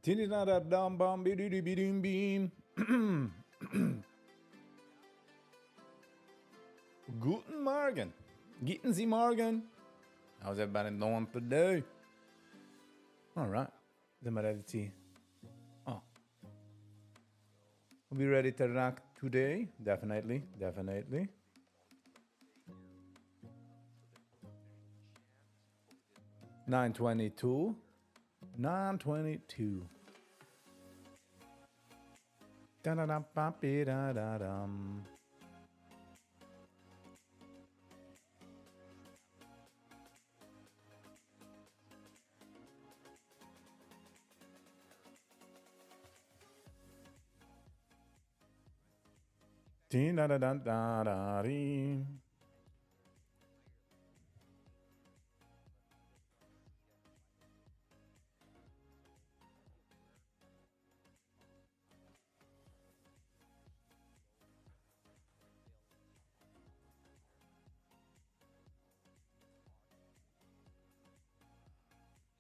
Tididadadam bam bididibidim beam. Guten Morgen. Guten Sie Morgen. How's everybody doing today? All right. Sind wir ready to... Oh. We'll be ready to rock today. Definitely. Definitely. 9:22. 9:22. Da da da ba bi da da dum. Dee da da da da da dee.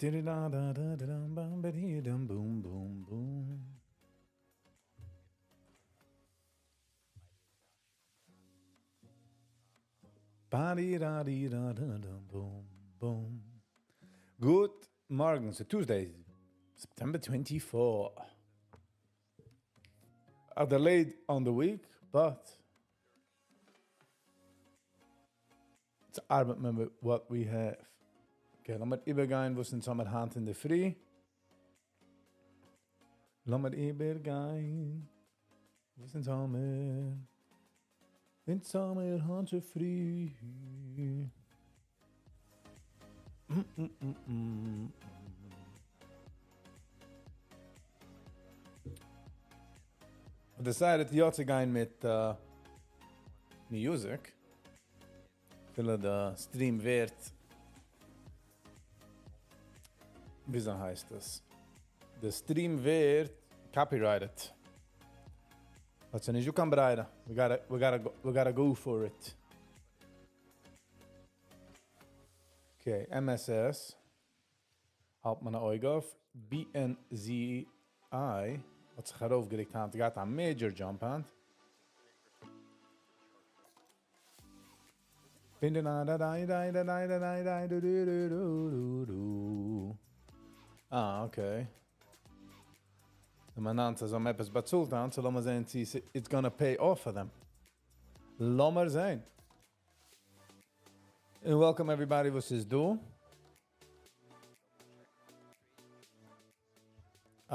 Dee da da da da dum bum ba dee dum boom boom boom. Ba dee da dee da da dum boom boom. Good morning. So Tuesday, September 24. A delayed on the week, but it's arbeiten with what we have. Okay, לאמיר איבערגיין, וואס אונז האמיר היינט אין דער פרי. לאמיר איבערגיין, וואס אונז האמיר. אונז האמיר היינט צו פרי. I decided יא צו גיין מיט music. אפילו די stream ווערט, וויאזוי הייסט עס? די stream ווערט copyrighted. But ס'איז נישטא קיין ברירה. We gotta go for it. Okay, MSS. האלט מען אן אויג אויף. BNZI האט זיך ארויפגערוקט היינט. געהאט א major jump היינט. Ah, okay. און מען נעמט אז מען עפעס באצאלט היינט, so לאמיר זען, צי it's gonna pay off for them. לאמיר זען. And welcome everybody, וואס איז דא?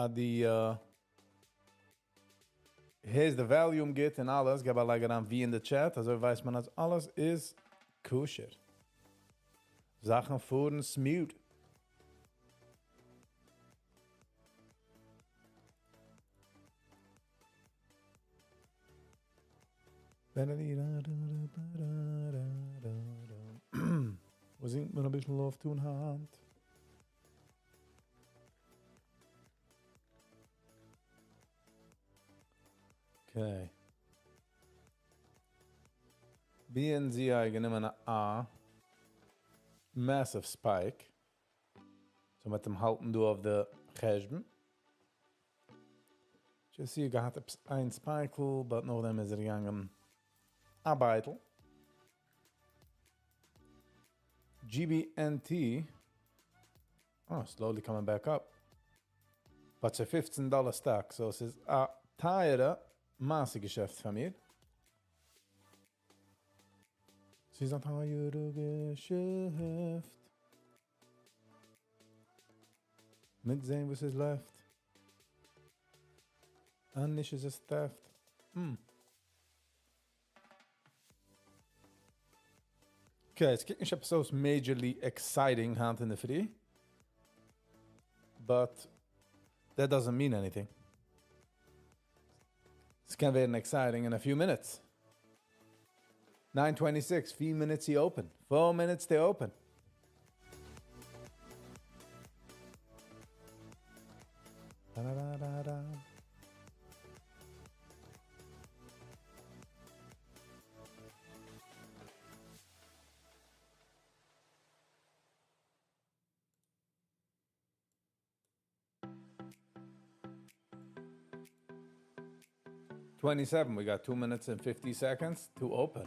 די, here's the volume גוט און אלעס, געב א לייק אריין ווי אין the chat, אזוי ווייסט מען אז אלעס איז kosher. זאכן פארן smooth. וואס זינגט מען א ביסל אויף טון היינט? Okay. BNZI גענומען א massive spike. So מיט דעם האלטן דא אויף די חשבון. Just see, געהאט עפעס איין spike, but נאכדעם איז ער געגאנגען א בייטל. GBNT, oh, slowly coming back up. But it's a $15 stock, so עס איז א טייערע מעשה געשעפט פון מיר. עס איז א טייערע געשעפט. מיט זען, וואס איז left. און נישט איז עס theft. Okay, עס קוקט נישט עפעס אויס majorly exciting היינט אין דער פרי. But that doesn't mean anything. עס קען ווערן exciting in a few minutes. 9:26, 4 minutes to open. 4 minutes to open. Da, da, da, da, da. 27, we got 2 minutes and 50 seconds to open.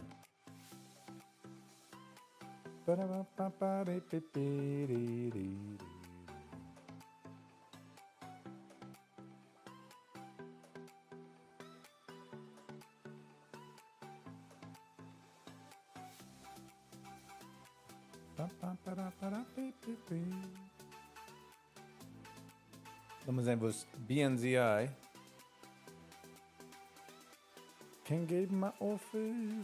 לאמיר זען וואס BNZI קען געבן א offer.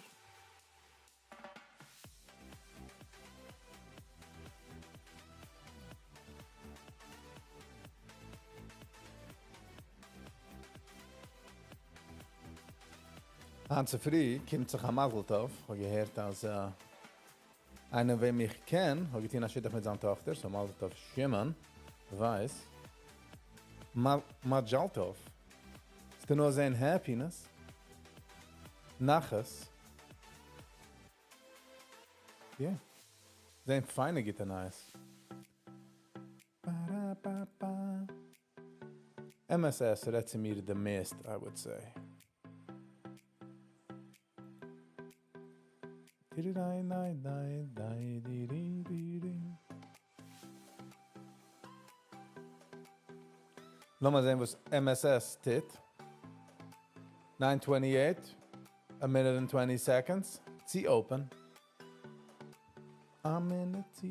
היינט צופרי קומט זיך א מזל טוב, כ'האב געהערט אז איינער וועם איך קען האט געטון א שידוך מיט זיין טאכטער, so מזל טוב שמעון ווייס. מזל טוב. ס'קען נאר זיין happiness, נחת. יא. זענען פיינע גוטע נייעס. MSS רעדט צו מיר די מערסט, I would say. לאמיר זען וואס MSS טוט. 9:28, a minute and 20 seconds. צו open. A minute.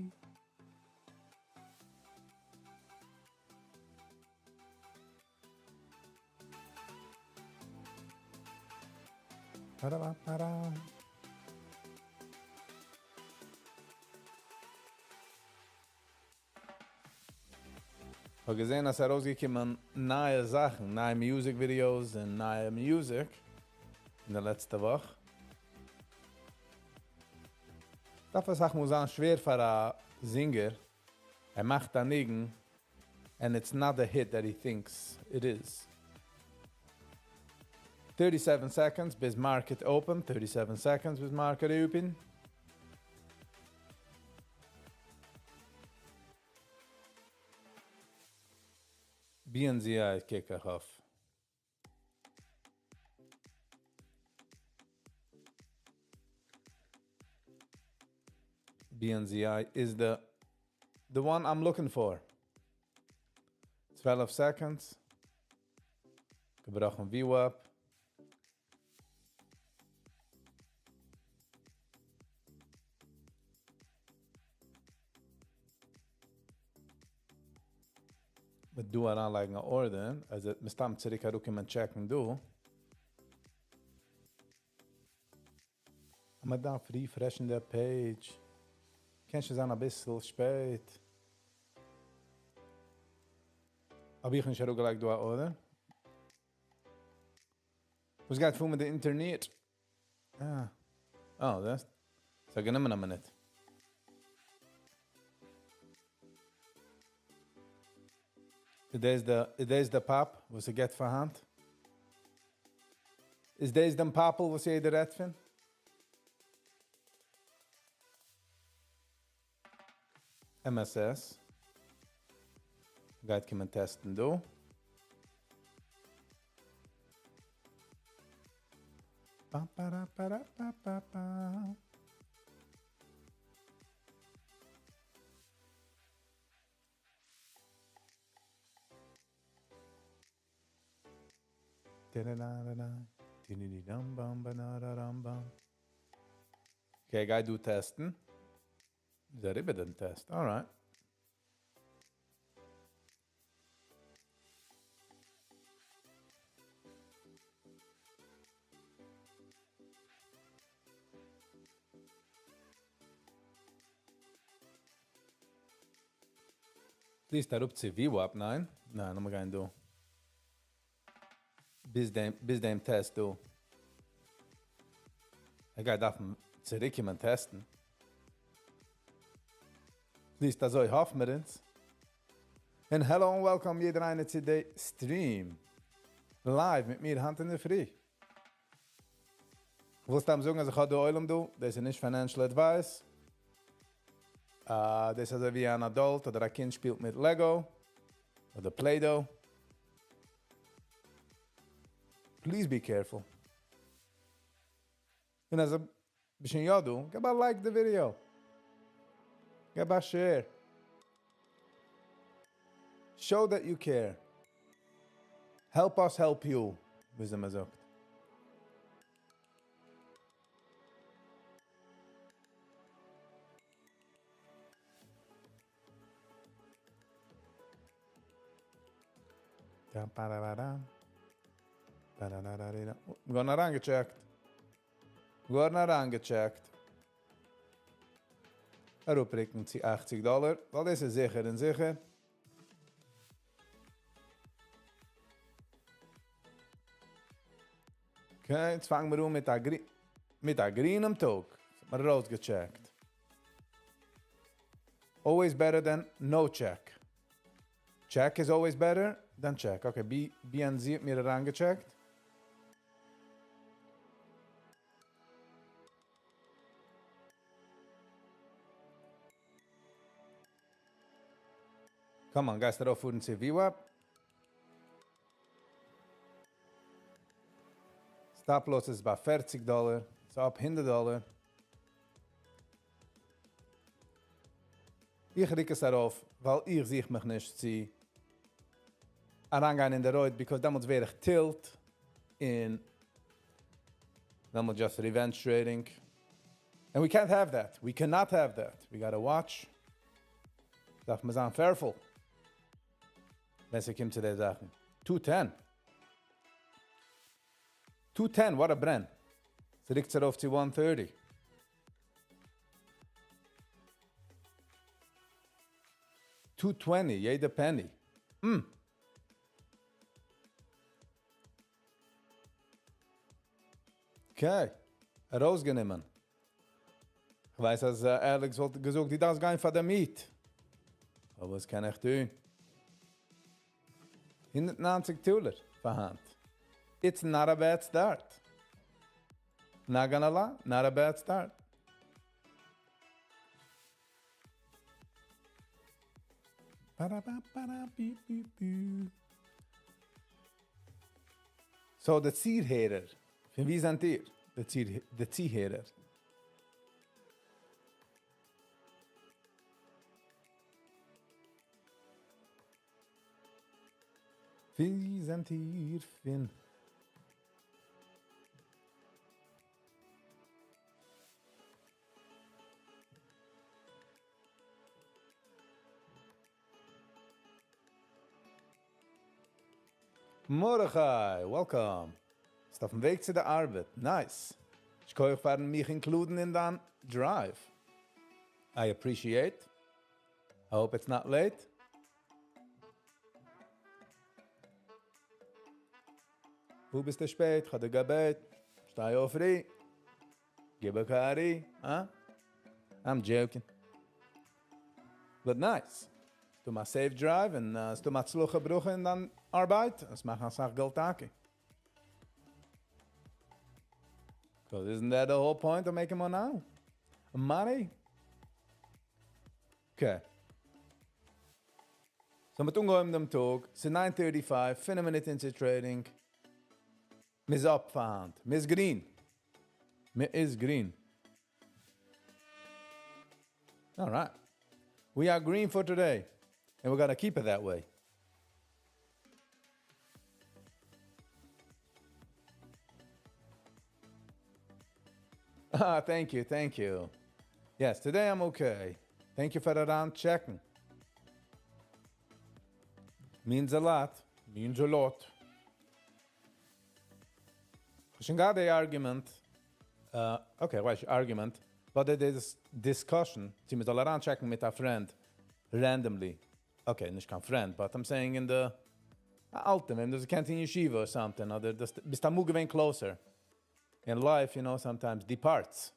Para-ba-para. כ'האב געזען אז ס'ארויסגעקומען נייע זאכן, נייע music videos און נייע music אין די לעצטע וואך. דארף אסאך מאל זיין שווער פאר א זינגער, ער מאכט א ניגון and it's not the hit that he thinks it is. 37 seconds ביז market open, 37 seconds ביז market open. BNZI קוק איך אויף. BNZI is the one I'm looking for. 12 seconds. געבראכן VWAP. מ'וועט דא אריינלייגן א order, אז מסתם צוריק אראפקומען check ן דא. מען דארף refresh ן די page. קען שוין זיין א ביסל שפעט. האב איך נישט אראפגעלייגט דא א order? וואס גייט פאר מיט די אינטערנעט? אה. Oh, דאס. ס'האט גענומען א מינוט. איז דאס די, איז דאס די pop, וואס ער געט פאר היינט? איז דאס דעם פאפל, וואס יעדער רעדט פון? MSS. גייט קומען test ן דא. Ba, ba, da, ba, da, ba, ba, ba. Da-da-da-da-da. Di-di-di-dum-bum, ba-da-da-dum-bum. Okay, גיי דא test ן. איז אריבער דעם test. Alright. פליסט אראפ צו VWAP, ניין? ניין, לאמיר גיין דא. ביז דעם test דא. ער גייט דארפן צוריקקומען test ן. פליסט אזוי, האפן מיר אונז. And hello and welcome יעדער איינער צו די stream. Live מיט מיר היינט אין דער פרי. איך וויל סתם זאגן, אז איך האב דא עולם דא, דאס איז נישט financial advice. דאס איז אזוי ווי אן adult אדער א קינד שפילט מיט Lego אדער Play-Doh. Please be careful. און אז ביסט שוין יא דא, געב א like די video. געב א share. Show that you care. Help us help you, וויאזוי מען זאגט. געווארן אריינגעטשעקט. געווארן אריינגעטשעקט. אראפרוקן צו 80 דאלער, ווייל דאס איז זיכער און זיכער. Okay, יעצט פאנגען מיר אן מיט א גרי מיט א גרינעם טאג. האט מען ארויסגעטשעקט. Always better than no check. Check is always better than check. Okay, B, BNZ האט מיר אריינגעטשעקט. Come on, גייסט ארויפפארן צו VWAP? Stop loss איז ביי 40 דאלער. ס'איז up 100 דאלער. איך רוק עס ארויף, ווייל איך זוך מיך נישט צו אריינגיין אין די רויט, because דעמאלטס ווער איך tilt און דעמאלטס just revenge trading. And we can't have that. We cannot have that. We gotta watch. דארף מען זיין careful. ווען ס'קומט צו די זאכן. 210. 210, what a ברען. ס'רוקט ארויף צו 130. 220, יעדע penny. Okay, ארויסגענומען. איך ווייס, אז Alex וואלט געזאגט, דו דארפסט גיין פאר די meat. אבער וואס קען איך טון? 190 דאלער פאר היינט. It's not a bad start. Not gonna lie, not a bad start. Ba-da-ba-ba-da-bi-bi-bi. So, די צוהערער. פון וואו זענט איר? די, צו, די צוהערער. וואו זענט איר פון? Mordechai, welcome. ביסט אויפן וועג צו דער ארבעט. Nice. שכוח פארן מיך include ן אין דיין drive. I appreciate. I hope it's not late. וואו ביסטו שפעט? כ'האב דיר געבעט. שטיי אויף פרי. גיב א קארי. Huh? I'm joking. But nice. דו מאכסט safe drive און דו מאכסט הצלחה ברכה אין דיין ארבעט. דאס מאכן א סאך געלט טאקע. Because isn't that the whole point of making money now? Money? Okay. So מ'האט אנגעהויבן דעם טאג, ס'איז 9:35, 5 מינוט into trading. מ'איז up פאר היינט. מ'איז גרין. מ'איז גרין. All right. We are green for today. And we're going to keep it that way. Ah, thank you, thank you. Yes, today I'm okay. Thank you for the round checking. Means a lot. Means a lot. שוין געהאט די argument. Okay, ווייסט, argument. But there is discussion. צי מ'זאל אריינטשעקן מיט א friend randomly. Okay, נישט קיין friend, but I'm saying אין די אלטע, ווען דו קענסט אין ישיבה or something, אדער דאס ביסט אמאל געווען closer. In life, sometimes departs.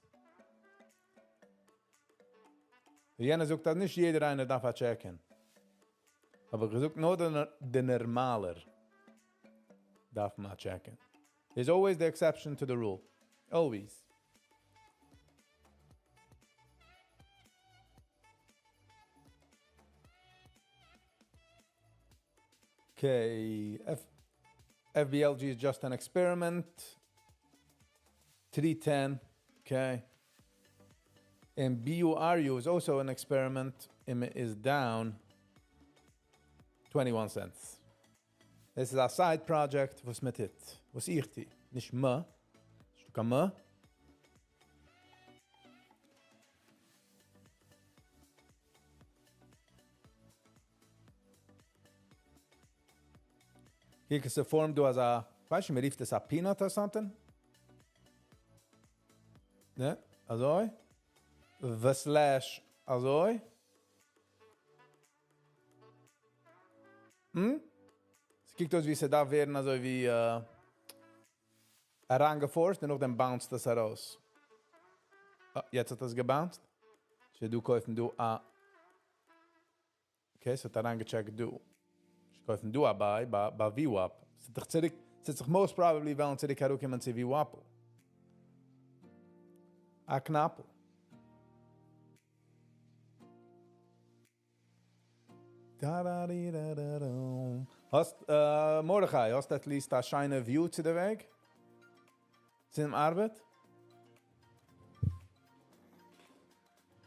יענער זאגט, אז נישט יעדער איינער דארף א check-in. אבער געזאגט, נאר דער, דער נארמאלער דארף מען check-in. There's always the exception to the rule. Always. Okay, FBLG is just an experiment. 310. Okay. And BURU is also an experiment און מען איז down 21 cents. דאס איז א side project וואס מען טוט. וואס איך טו. נישט מ. נישטא קיין מ. קוק עס form ט דא אזא, כ'ווייס נישט, מען רופט עס א peanut or something? נע, אזוי? ו slash אזוי? המ? ס'קוקט אויס ווי ס'דארף ווערן אזוי ווי אריינגע force ט און נאכדעם bounce ט עס ארויס. אה, יעצט האט עס גע bounce ט. ס'איז דא קויפן דא א. Okay, ס'האט אריינגע check ט דא. איך קויפן דא א buy ביי VWAP. ס'וועט דאך צוריק, ס'וועט זיך most probably וועלן צוריק אראפקומען צו VWAP. א קנאפל. האסט, מרדכי, האסט at least א שיינע view צו די וועג? צום ארבעט?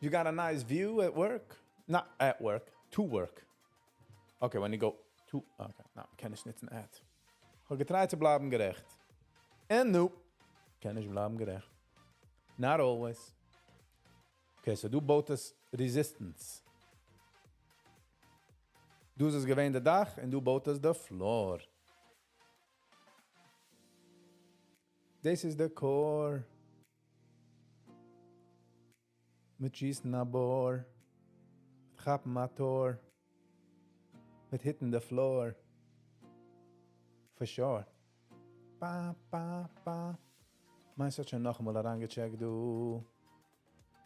You got a nice view at work? Not at work, to work. Okay, when you go to, okay, no, קען נישט ניצן at. איך האב גע try ט צו בלייבן גערעכט. And no, קען נישט בלייבן גערעכט. Not always. Okay, so דא בויט עס resistance. דא איז עס געווען די דאך און דא בויט עס די floor. This is the core. מיט שיסן א בור. מיט כאפן א tour. מיט hitting the floor. For sure. Ba, ba, ba. מיינסט האט שוין נאכאמאל אריינגע check ט דא.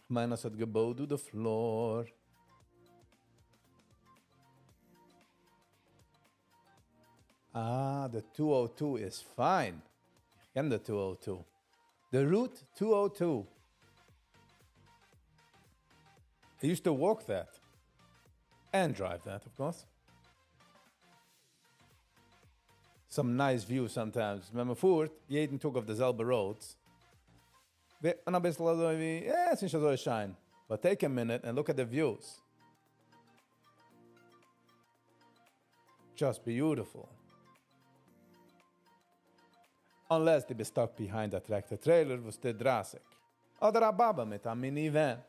איך מיין, עס האט געבויט דא the floor. Ah, the 202 is fine. איך קען the 202. The Route 202. I used to walk that. And drive that, of course. Some nice view sometimes. ווען מען פארט יעדן טאג אויף די זעלבע roads, ווערט מען א ביסל אזוי ווי, yeah, עס איז נישט אזוי שיין. But take a minute and look at the views. Just beautiful. Unless דו ביסט stuck behind a tractor trailer, וואס טוט 30. אדער א באבע מיט א minivan.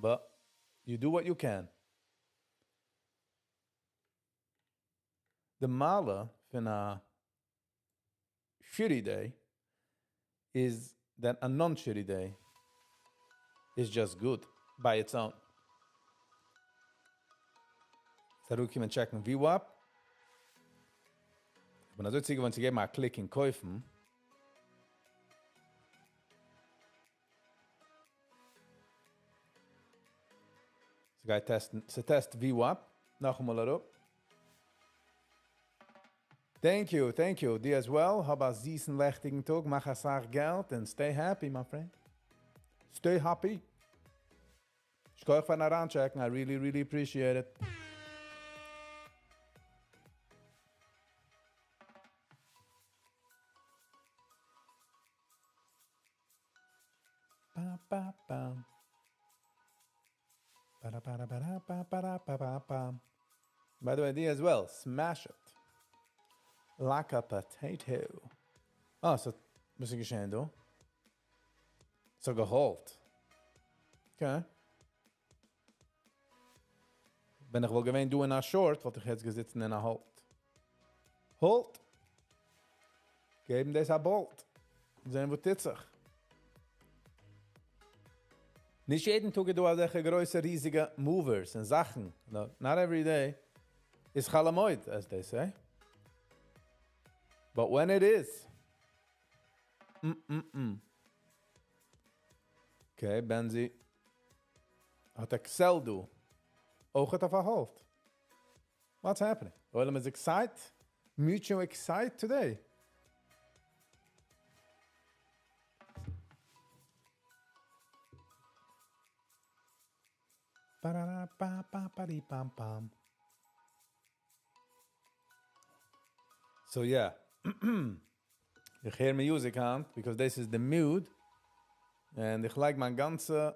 But you do what you can. די מעלה פון א shitty day is that a non-shitty day is just good by its own. צוריקקומען check ן VWAP. איך בין אזוי צוגעוואוינט צו געבן א click און קויפן. ס'גייט test ן, ס' test VWAP. נאכאמאל אראפ. Thank you, thank you. דיר as well. האב א זיסן לעכטיגן טאג. מאך א סאך געלט and stay happy, my friend. Stay happy. שכוח פארן אריינcheck ן. I really, really appreciate it. Ba, ba, ba. Ba, ba, ba, ba, ba, ba, ba, ba, ba. By the way, דיר as well. Smash it. Like a potato. Ah, so, וואס איז געשען דא? ס'האט גע hold ט. Okay. ווען איך וואלט געווען דא אין א short, וואלט איך יעצט געזיצן אין א hold. Hold. געבן דאס א bolt. זען, וואס טוט זיך. נישט יעדן טאג דא אזעלכע גרויסע, ריזיגע movers און זאכן. No, not every day is חול המועד, as they say. But when it is, Okay, Benzi האט Excel דא. אויך האט ער פארהאלט. What's happening? עולם איז excited. Mutual excited today. Ba-da-da-ba-ba-ba-dee-bam-bam. So yeah. איך הער music היינט, because this is the mood. און איך לייג מיין גאנצע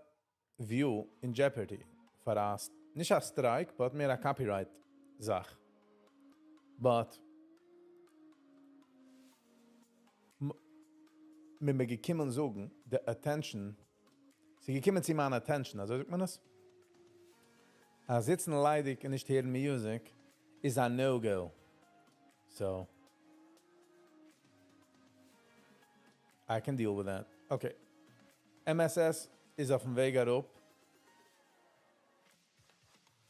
view אין jeopardy פאר א, נישט א strike, but מער א copyright זאך. But מ'איז מיר געקומען זאגן, די attention, ס'איז געקומען צו מיין attention, אזוי זאגט מען עס? אז זיצן ליידיג און נישט הערן music איז א no-go. So, I can deal with that. Okay. MSS איז אויפן וועג אראפ.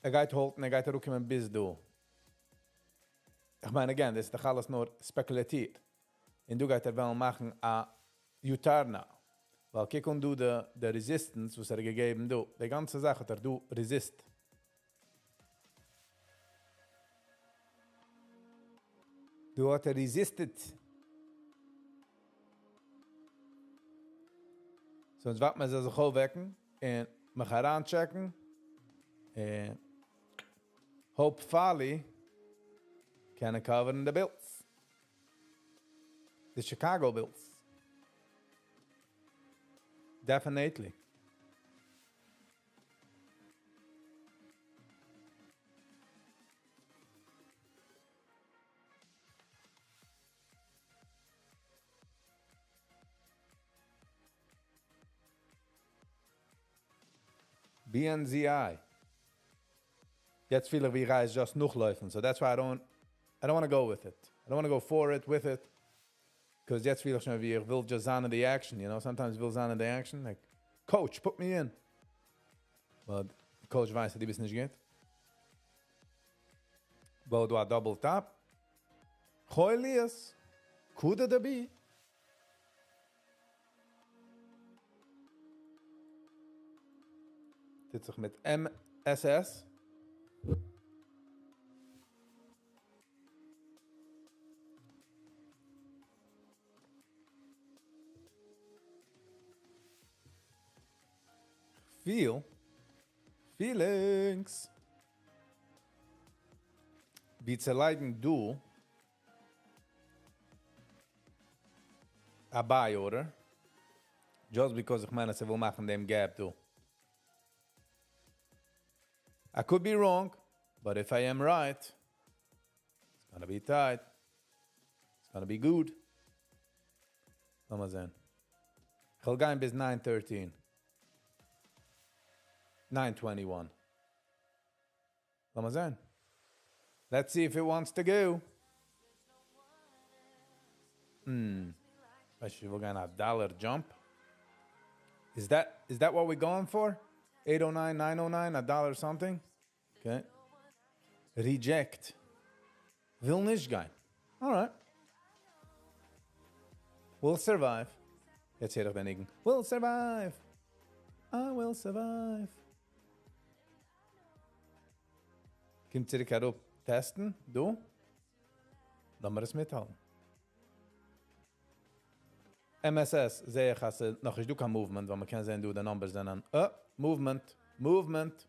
ער גייט האלטן, ער גייט אראפקומען ביז דא. איך מיין, again, דאס איז דאך אלעס נאר ספעקולאטירט. און דא גייט ער וועלן מאכן א U-turn. ווייל קוק אן דא די resistance, וואס ער האט געגעבן דא. די גאנצע זאך האט ער דא resist. דא האט ער resisted. So יעצט ווארט מען זאל זיך אויפוועקן און מיך אריינטשעקן. און hopefully קען ער cover ן די bills. The Chicago Bills. Definitely. BNZI. יעצט פיל איך ווי איך גיי עס just נאכלויפן. So that's why I don't want to go with it. I don't want to go for it, with it. Because יעצט פיל איך שוין ווי איך וויל just זיין in the action, you know? Sometimes וויל זיין in the action. Like, coach, put me in. But the coach ווייסט, דו ביסט נישט גוט. בוי דא א double top. Choilius. Could it be? טוט זיך מיט MSS. Feel feelings. ווי צו לייגן דא א buy order. Just because איך מיין, אז ער וויל מאכן דעם gap דא. I could be wrong, but if I am right, it's gonna be tight. It's gonna be good. לאמיר זען. איך וויל גיין ביז 9.13. 9.21. לאמיר זען. Let's see if it wants to go. ווייסט, we're gonna have dollar jump. Is that what we're going for? 809, 909, a dollar something? Okay. Reject. וויל נישט גיין. All right. We'll survive. יעצט הער איך דעם ניגון. We'll survive. I will survive. קומט צוריק אראפ טעסטן, דא. לאמיר עס מיטהאלטן. MSS זע איך, אז נאך נישט דא קיין movement, ווייל מען קען זען, דא די numbers זענען. Movement, movement.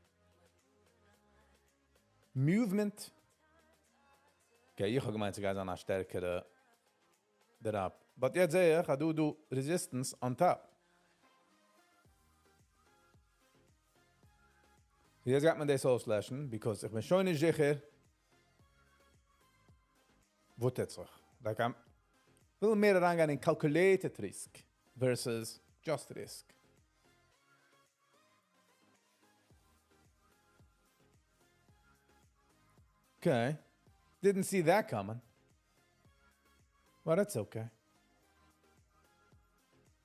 Movement. Okay, איך האב געמיינט, ס'גייט זיין א שטערקערע drop. But יעצט זע איך, דא דא resistance on top. יעצט גייט מען דאס אויסלעשן, because איך בין שוין נישט זיכער, וואו טוט זיך. Like I'm וויל מער אריינגיין אין calculated risk versus just risk. Okay. Didn't see that coming. But it's okay.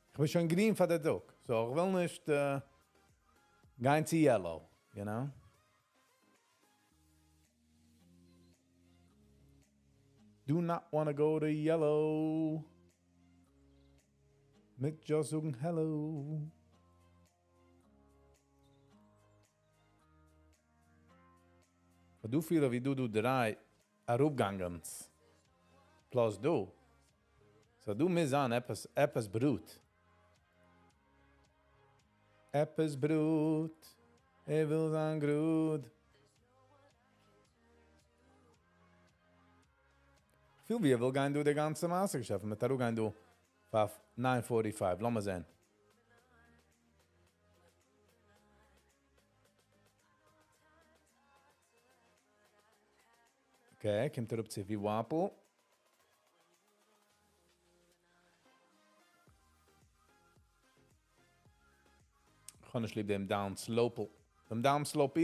איך בין שוין green פאר די טאג. So איך וויל נישט גיין צו yellow, you know? Do not want to go to yellow. מיט just זאגן hello. דא פיל ווי דא דא דריי אראפגאנגענס. Plus דא. So דא מוז זיין עפעס, עפעס ברוט. עפעס ברוט. ער וויל זיין גראד. פיל ווי ער וויל גיין דא די גאנצע מעשה געשעפט. מיט אראפגיין דא. 945. לאמיר זען. Okay, קומט אראפ צו VWAP. איך האב נישט ליב דעם down slope. דעם down slope.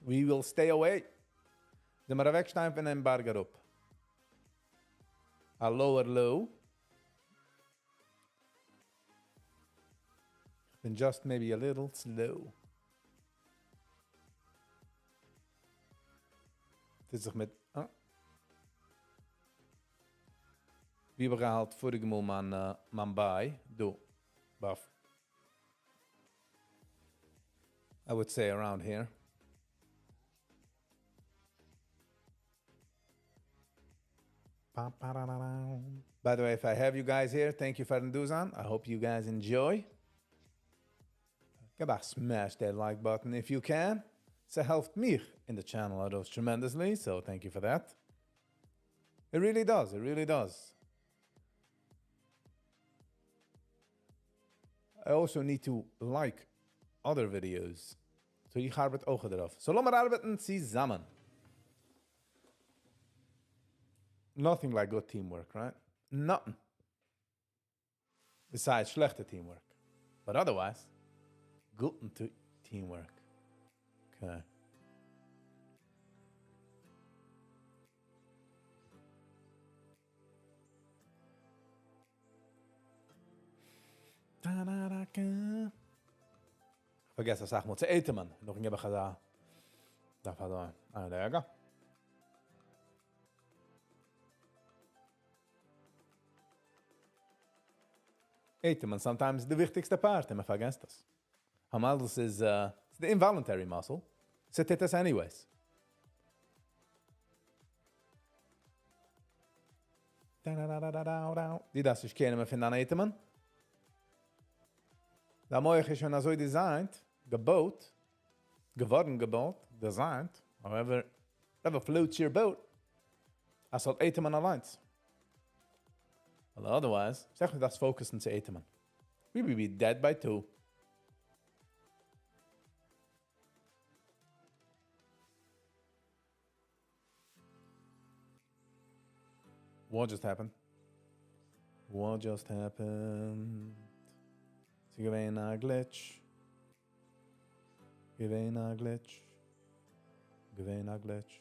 We will stay away. זעמיר אוועקשטיין פון דעם בארג אראפ. A lower low. איך בין just maybe a little slow. טוט זיך מיט... אה. ווי האב איך געהאלטן פאריגע מאל מיין, מיין buy? דא. Buff. I would say around here. By the way, if I have you guys here, thank you פארן דא זיין. I hope you guys enjoy. גיב א smash that like button if you can. ס'העלפט מיך in the channel out tremendously, so thank you for that. It really does, it really does. I also need to like other videos. So איך ארבעט אויך דערויף. So לאמיר ארבעטן צוזאמען. Nothing like good teamwork, right? Nothing. Besides שלעכטע teamwork. But otherwise, good teamwork. Okay. איך פארגעס אסאך מאל צו אטעמען. נאך גיב איך דא. דארף דא. Ah, there you go. אטעמען sometimes די וויכטיגסטע part, און מען פארגעסט דאס. אמאל דאס איז the involuntary muscle. ס'טוט עס anyways. די דארפסט נישט קענען מען פון דיין אטעמען. דער מוח איז שוין אזוי designed, געבויט, געווארן געבויט, designed, however, whatever floats your boat, אז ס'זאל אטעמען אליינס. Well, otherwise, זאג מיר דאס focus'ן צו אטעמען. We will be dead by two. What just happened? What just happened? ס'איז געווען א glitch. געווען א glitch. געווען א glitch.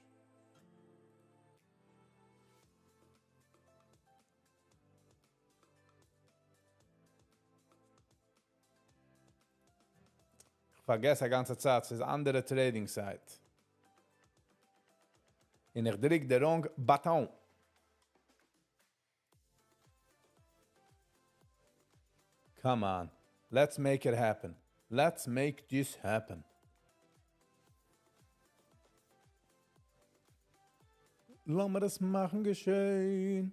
איך פארגעס א גאנצע צייט, ס'איז אנדערע trading site. און איך דריק the wrong button. Come on. Let's make it happen. Let's make this happen. לאמיר עס מאכן געשען.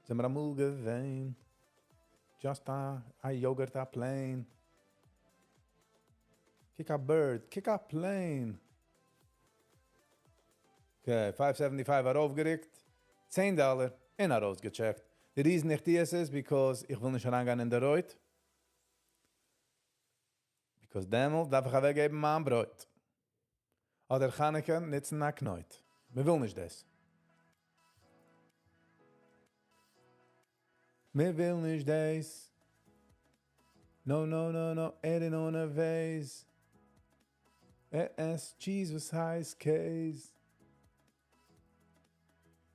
זעמיר אמאל געווען. Just a yogurt, a plane. Kick a bird, kick a plane. Okay, 575 ארויפגעריקט. 10 דאלאר און ארויסגעטשעקט. The reason איך טו עס איז because איך וויל נישט אריינגיין אין די רויט. Because דעמאלט דארף איך אוועקגעבן מיין ברויט. אדער חנוכה ניצן א קנויט. מיר ווילן נישט דאס. מיר ווילן נישט דאס. No, no, no, no, ער אין אן א vase. ער עסט cheese וואס הייסט קעז.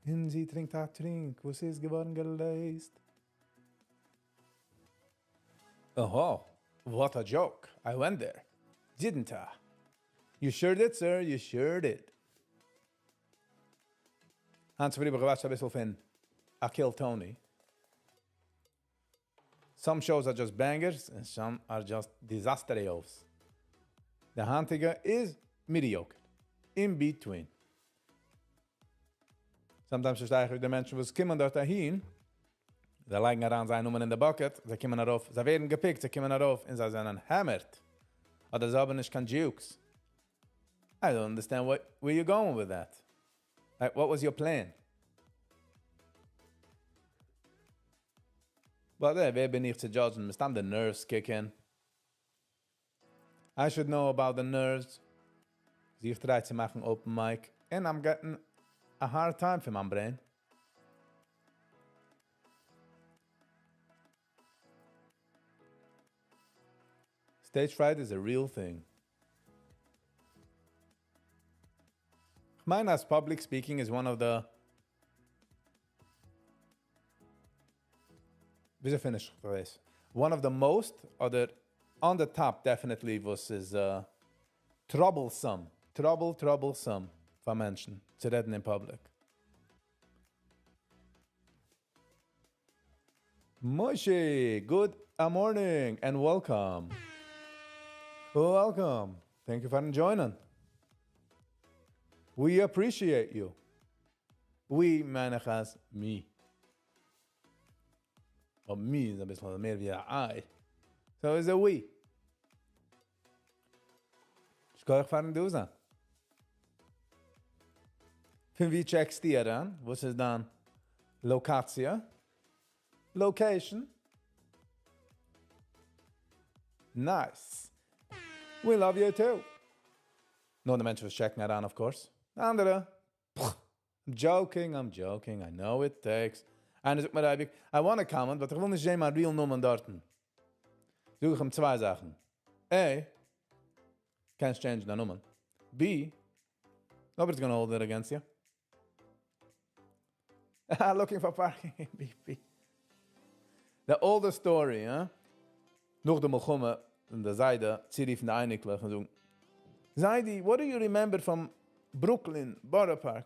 און זי טרינקט א טרינק, וואס איז געווארן געלעזט. Oh, what a joke. I went there. Didn't I? You sure did, sir. You sure did. היינט צופרי האב איך געוואטשט א ביסל פון I Kill Tony. Some shows are just bangers and some are just disasterios. די היינטיגע איז mediocre. In between. Sometimes פארשטיי איך די מענטשן וואס קומען דארט אהין. זיי לייגן אריין זייער נאמען אין the bucket, זיי קומען ארויף, זיי ווערן געפיקט, זיי קומען ארויף און זיי זענען hammered. אדער זיי האבן נישט קיין jokes. I don't understand where you're going with that. Like, what was your plan? But ווער בין איך צו judge'ן? מסתם the nerves kick in. I should know about the nerves. איך try צו מאכן open mic and I'm getting a hard time פון מיין brain. Stage fright is a real thing. כ'מיין אז public speaking is one of the וויאזוי finish איך דאס? One of the most אדער on the top definitely וואס איז troublesome, trouble troublesome פאר מענטשן צו רעדן אין public. Moshe, good morning and welcome. Welcome. Thank you for joining. We appreciate you. We מיין איך אז me. אבער me איז אביסל מער ווי א I. So is a we. שכוח פארן דא זיין. פון ווי check סטו אריין? וואס איז דיין לאקאציע? Location? Nice. We love you too. נאר די מענטשן וואס check ן אריין, of course. אנדערע? I'm joking, I'm joking. I know it takes. איינער זאגט מיר אייביג, I want to comment, but איך וויל נישט זען מיין real נאמען דארטן. זאג איך אים צוויי זאכן. A, קענסט change דיין נאמען. B, nobody's gonna hold it against you. Looking for parking in BP. The older story, huh? נאך די מלחמה, און דער זיידע צורופן די אייניקלעך און זאגן, זיידי, what do you remember from Brooklyn, Borough Park?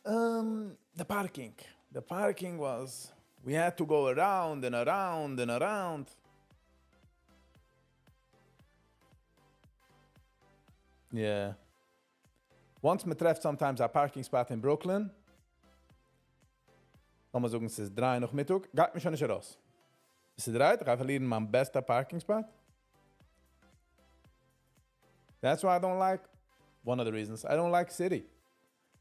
The parking. The parking was, we had to go around and around and around. Yeah. Once מען טרעפט sometimes a parking spot אין Brooklyn, לאמיר זאגן, עס איז 3 נאכמיטאג, גייט מען שוין נישט ארויס. עס איז 3, איך גיי פארלירן מיין בעסטע parking spot. That's why I don't like, one of the reasons, I don't like city.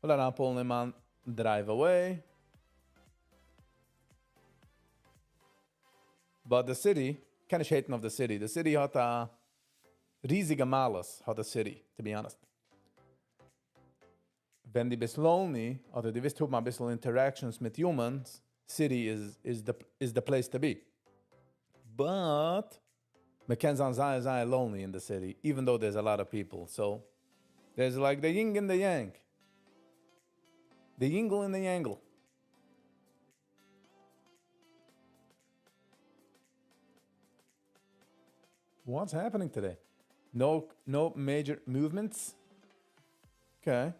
ווייל אריינ pull ן אין מיין driveway. But the city, קען איך hate ן אויף the city. The city האט א ריזיגע מעלות, האט the city, to be honest. ווען דו ביסט lonely, אדער דו ווילסט האבן א ביסל interactions מיט humans, city is the place to be. But, מען קען זיין זייער, זייער lonely in the city, even though there's a lot of people. So, there's like the yin and the yang. The yingle and the yangle. What's happening today? No, no major movements. Okay.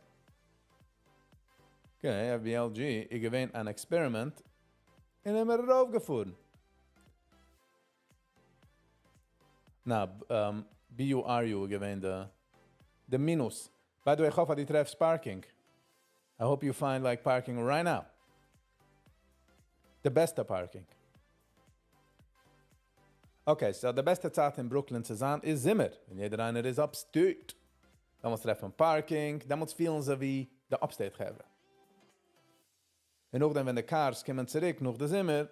Okay, FBLG, איז געווען אן experiment און האבן מיר ארויפגעפארן. נא, BURU געווען די minus. By the way, איך האף אז דו טרעפסט parking. I hope you find like parking right now. The בעסטע parking. Okay, so די בעסטע צייט אין Brooklyn צו זיין איז זומער. ווען יעדער איינער איז upstate. דעמאלטס טרעפן parking, דעמאלטס פילן זיי ווי די upstate חברה. און נאכדעם ווען די cars קומען צוריק נאך די זומער,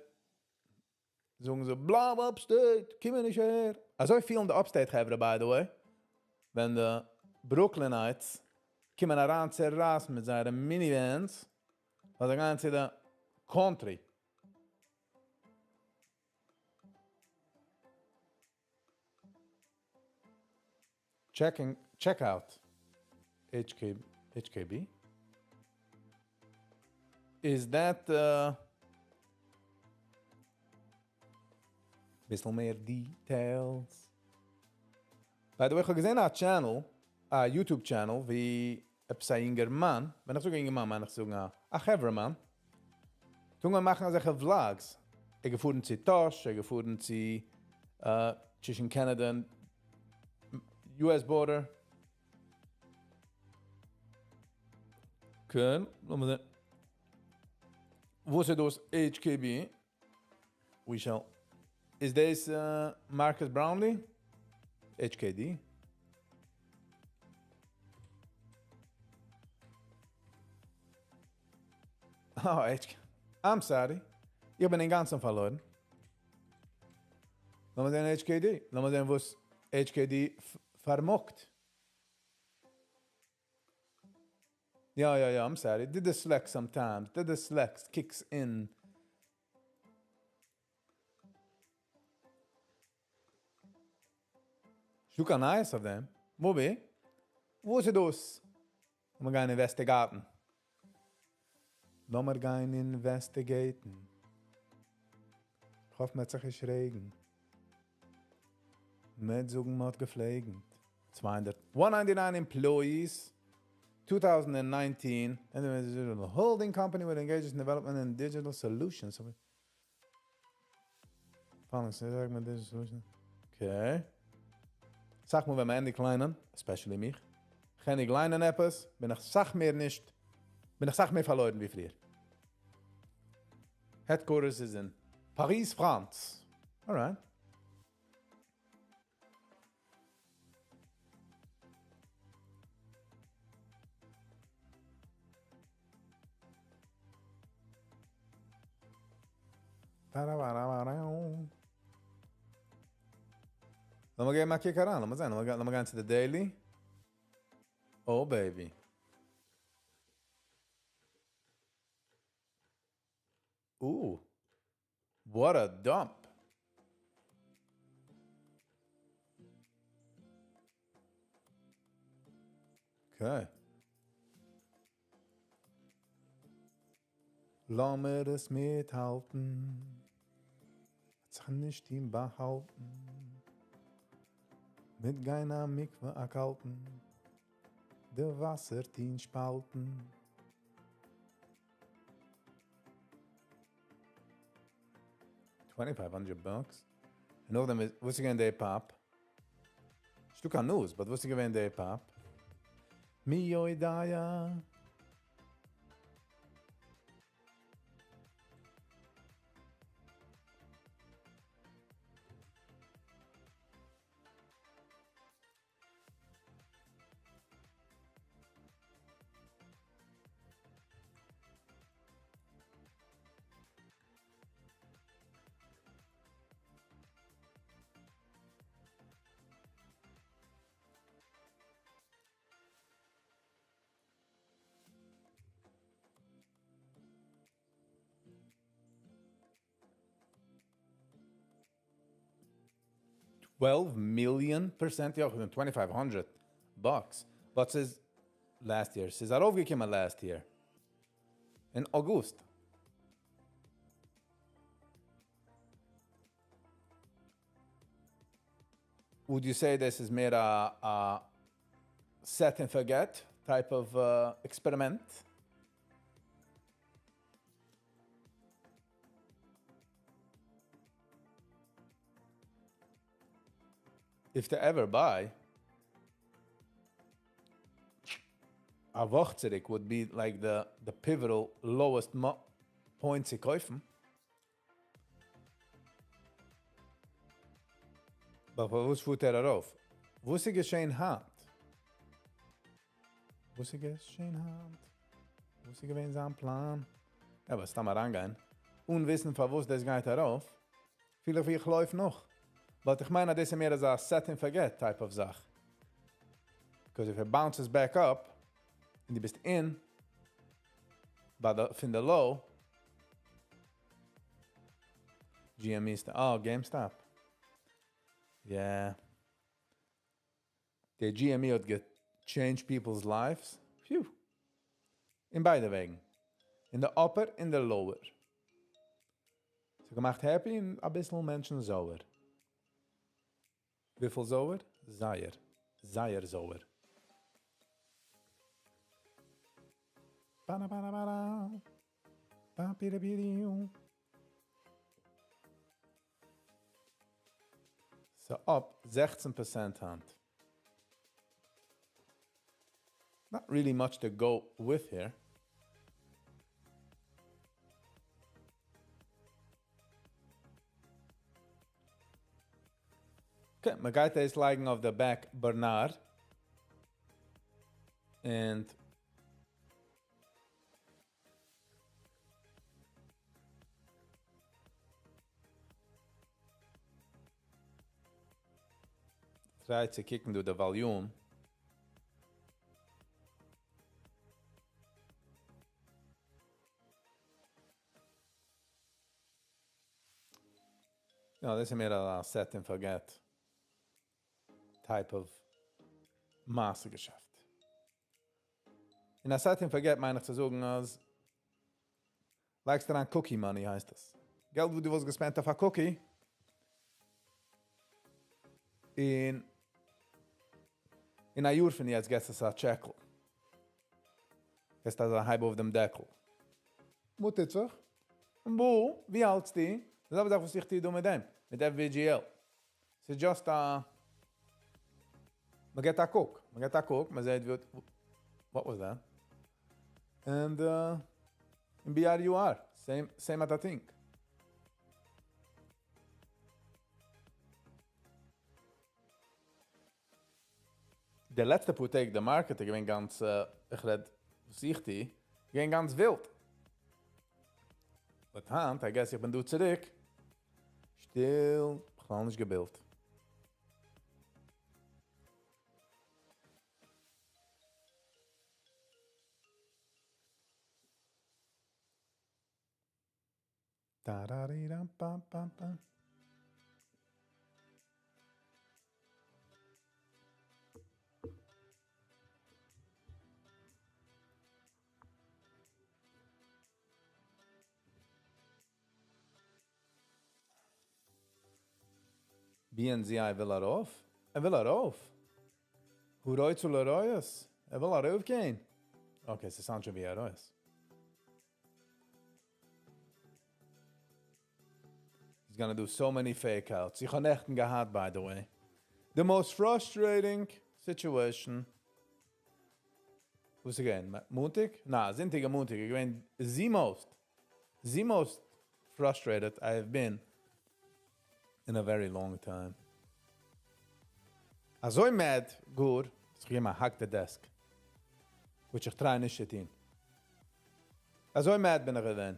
זאגן זיי, בלייב upstate, קום נישט אהער. אזוי פילן די upstate חברה, by the way, ווען די Brooklynites קומען אריין צו רייסן מיט זייערע minivans, ווייל זיי גייען צו די country. Checking, check out. HK, HKB? Is that ביסל מער details? By the way, איך האב געזען א channel, א YouTube channel, ווי עפעס א יונגערמאן, ווען איך זאג יונגערמאן, מיין איך זאגן א חברהמאן, טון מיר מאכן אזעלכע vlogs. ער געפארן צו Tosh, ער געפארן צו צווישן Canada און US border. Okay, לאמיר זען. וואס איז דאס HKB? We shall. Is this Marcus Brownlee? HKD? Oh, HK. I'm sorry. איך בין אינגאנצן פארלוירן. לאמיר זען HKD. לאמיר זען, וואס HKD פארמאגט. יא יא יא, I'm sorry, the dyslex sometimes, the dyslex kicks in. נישטא קיין נייעס אויף דעם. וואו וואס איז דאס? לאמיר גיין investigate ן. לאמיר גיין investigate ן. איך האף, מ'וועט זיך נישט רעגן. מ'וועט זאגן, מ'האט געפלעגן. 200, 199 employees, 2019, and the holding company will engage in development and digital solutions. Following segment digital solution. Okay. זאג מאל, ווען מען ענדיגט ליינען, especially מיך, ענדיג ליינען עפעס, בין איך אסאך מער נישט, בין איך אסאך מער פארלוירן ווי פריער. Headquarters is in Paris, France. Alright. Ba-da-ba-da-ba-da. לאמיר גיין א קוק אריין. לאמיר זען. לאמיר גיין צו the daily. Oh, baby. Ooh. What a dump. Okay. לאמיר עס מיטהאלטן. האט זיך נישט אים באהאלטן. מיט גיין א מקווה א קאלטן. די וואסער טון שפאלטן. 2500 bucks. און נאכדעם איז, וואס איז געווען דער pop? נישטא קיין news, but וואס איז געווען דער pop? מי יודע. 12 million percent, יא, 2500 bucks. But ס'איז last year, ס'איז ארויפגעקומען last year. In August. Would you say this is מער a set and forget type of experiment? If they ever buy, א וואך צוריק would be like the pivotal lowest point צו קויפן. אבער וואס פארט ער ארויף? וואס איז געשען היינט? וואס איז געשען היינט? וואס איז געווען זיין פלאן? יא, אבער סתם אריינגיין. אן וויסן, פארוואס דאס גייט ארויף. פיל איך ווי איך לויף נאך. But איך מיין, דאס איז מער אזא set and forget type of זאך. Because if it bounces back up, און דו ביסט in, ביי the, פון the low, GME איז, oh, GameStop. Yeah. די GME האט changed people's lives. Phew. אין ביידע וועגן. In the upper, in the lower. ס'האט געמאכט happy און א ביסל מענטשן זויער. וויפיל זויער? זייער. זייער זויער. Ba ba ba da. Ba bi da bi di. So up 16% היינט. Not really much to go with here. Okay, מ'גייט עס לייגן אויף the back burner. And try צו קוקן דא the volume. You know, דאס איז מער א set and forget type of מעשה געשעפט. און א set and forget מיין איך צו זאגן אז לייגסט אריין cookie money הייסט עס. געלט וואס דו וואלסט גע spend ט אויף א cookie. און אין א יאר פון יעצט געסטו עס א טשעקל. געסט אזא הייב אויף דעם דעקל. וואס טוט זיך? און וואו? ווי האלטסטו? די זעלבע זאך וואס איך טו דא מיט דעם, מיט FVGL. ס'איז just א... מ'געט א קוק. מ'געט א קוק, מ'זעט ווי... What was that? And in BRUR, same, same at thing. די לעצטע פאר טעג, די market איז געווען גאנץ, איך רעד, וואס איך טו, געווען גאנץ ווילד. But היינט, I guess איך בין דא צוריק, שטיל, בכלל נישט געבילט. Da-da-di-dam-bam-bam-bam. BNZI וויל ארויף? ער וויל ארויף. הוא רוצה לראות. ער וויל ארויפגיין. Okay, ס'sound שוין ווי ארויס. He's gonna do so many fake outs. איך האב נעכטן געהאט, by the way. The most frustrating situation. וואס איז געווען? מאנטאג? נא, זונטאג און מאנטאג. איז געווען the most frustrated I have been in a very long time. אזוי mad, גאר, איך גיי מאל hack the desk. Which איך try נישט צו טון. אזוי mad בין איך געווען.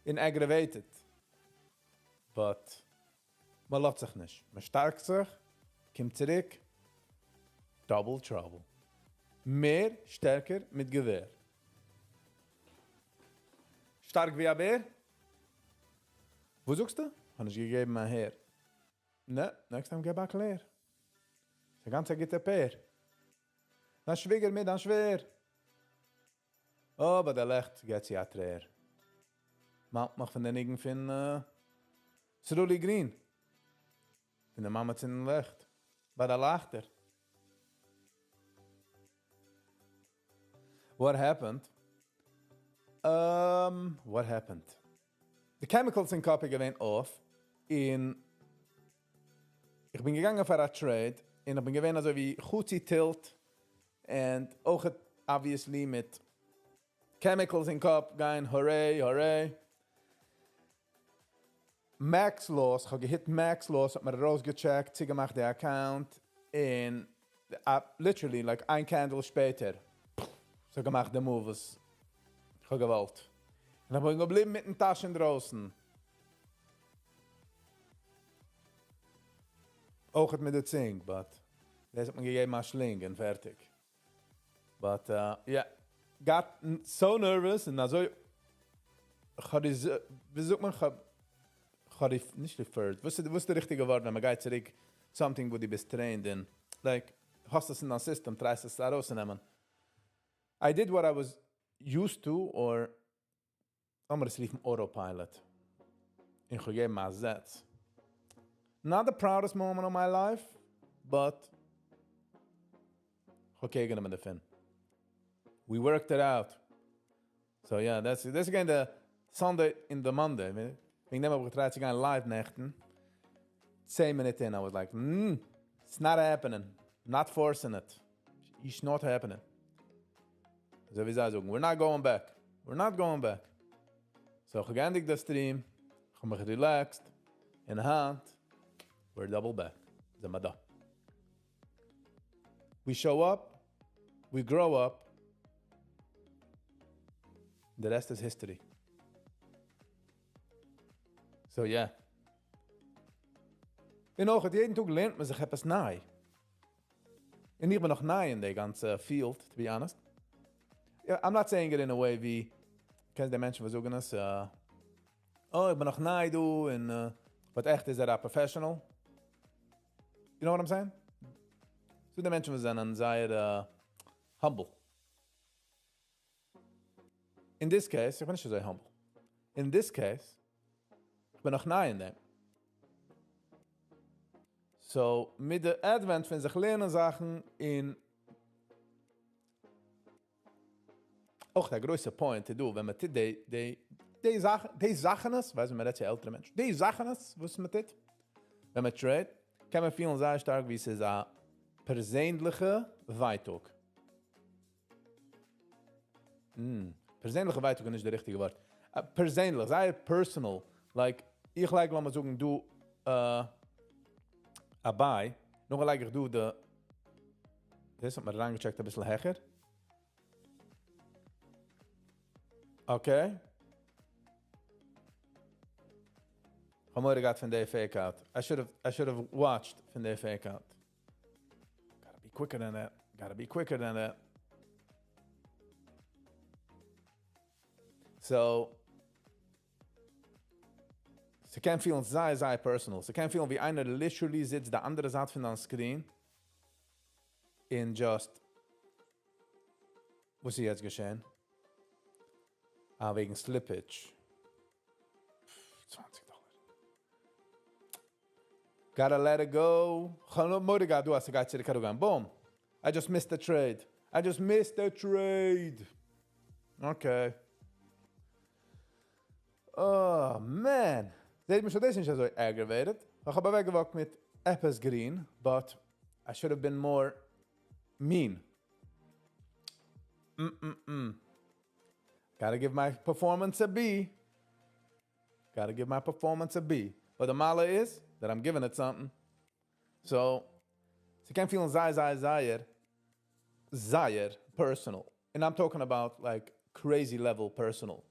און aggravated. But מען לאזט זיך נישט. מען שטארקט זיך, קומט צוריק, double trouble. מער שטערקער מיט געווער. שטארק ווי א בער? וואס זאגסטו? האב נישט געגעבן אהער. נע, next time געב א קלער. ס'איז א גאנץ א גוטע פער. דיין שוויגער מיט דיין שווער. אבער דער לעכט געט זי א טרער. מאכט מיך פון די ניגון פון סרולי גרין. פון די מאמע צינדן לעכט. ביי די לייכטער. What happened? What happened? The chemicals אין קאפ איז געווען off. און איך בין געגאנגען פאר א trade. און איך בין געווען אזוי ווי חצי tilt. And אויך obviously מיט chemicals אין קאפ גיין, hooray, hooray. Max loss, איך האב גע hit max loss, האט מיר ארויסגעטשעקט, צוגעמאכט די account, און literally, like איין candle שפעטער, ס'האט געמאכט די move וואס איך האב געוואלט. און איך בין געבליבן מיטן טאש אינדרויסן. אויך מיט די צונג, but דאס האט מען געגעבן א שלינג און פערטיג. But, yeah, got so nervous און אזוי, איך האב די, ווי זאגט מען, איך האב די, נישט referred, וואס איז די ריכטיגע ווארט ווען מען גייט צוריק something וואו דו ביסט trained in, like, האסט עס אין דיין system, try סט עס ארויסצונעמען. I did what I was used to, or, לאמיר עס רופן autopilot. איך האב געגעבן א זעץ. Not the proudest moment of my life, but okay, גענומען דערפון. We worked it out. So yeah, that's again the Sunday in the Monday. וועגן דעם האב איך גע try ט צו גיין live נעכטן. 10 minutes in, I was like, it's not happening. Not forcing it. It's not happening. אזוי ווי זיי זאגן, we're not going back. We're not going back. So איך האב געענדיגט די stream, איך האב מיך relaxed, און היינט, we're double back. זענען מיר דא. We show up, we grow up, the rest is history. So yeah. און אויך, יעדן טאג לערנט מען זיך עפעס ניי. און איך בין נאך ניי אין די גאנצע field, to be honest. Yeah, I'm not saying it in a way ווי, קענסט די מענטשן וואס זאגן עס, Oh, איך בין נאך ניי דא, און, but עכט איז ער א professional. You know what I'm saying? ס'דא די מענטשן וואס זענען זייער humble. In this case, איך בין נישט אזוי humble. In this case, איך בין נאך ניי אין דעם. So, מיט די advent פון זיך לערנען זאכן און אויך דער גרויסע point איז דא, ווען מען טוט די, די, די זאכן, די זאכענעס, ווייסט מען רעדט צו עלטערע מענטשן, די זאכענעס, וואס מען טוט, ווען מען trade, קען מען פילן זייער שטארק, ווי עס איז א פערזענליכע ווייטאג. פערזענליכע ווייטאג איז נישט די ריכטיגע ווארט. פערזענליך, זייער personal. Like, איך לייג, לאמיר זאגן, דא א buy, נאך לייג איך דא די, דאס האט מען אריינגעטשעקט א ביסל העכער. Okay. איך האב מורא געהאט פון די fake out. I should have watched פון די fake out. Gotta be quicker than that. Gotta be quicker than that. So, ס'קען פילן זייער, זייער personal. ס'קען פילן ווי איינער literally זיצט די אנדערע זייט פון דיין screen און just וואס איז יעצט געשען? אה, וועגן slippage. 20 דאלאר. Gotta let it go. מורא געהאט דא, אז ס'גייט צוריק אראפגיין. Boom. I just missed the trade. I just missed the trade. Okay. Oh, man. זעט מען שוין, דאס איז נישט אזוי aggravated. איך האב אוועקגע walked מיט עפעס green, but I should have been more mean. Gotta give my performance a B. Gotta give my performance a B. But the מעלה is that I'm giving it something. So, ס'קען פילן זייער, זייער, זייער, זייער personal. And I'm talking about like crazy level personal.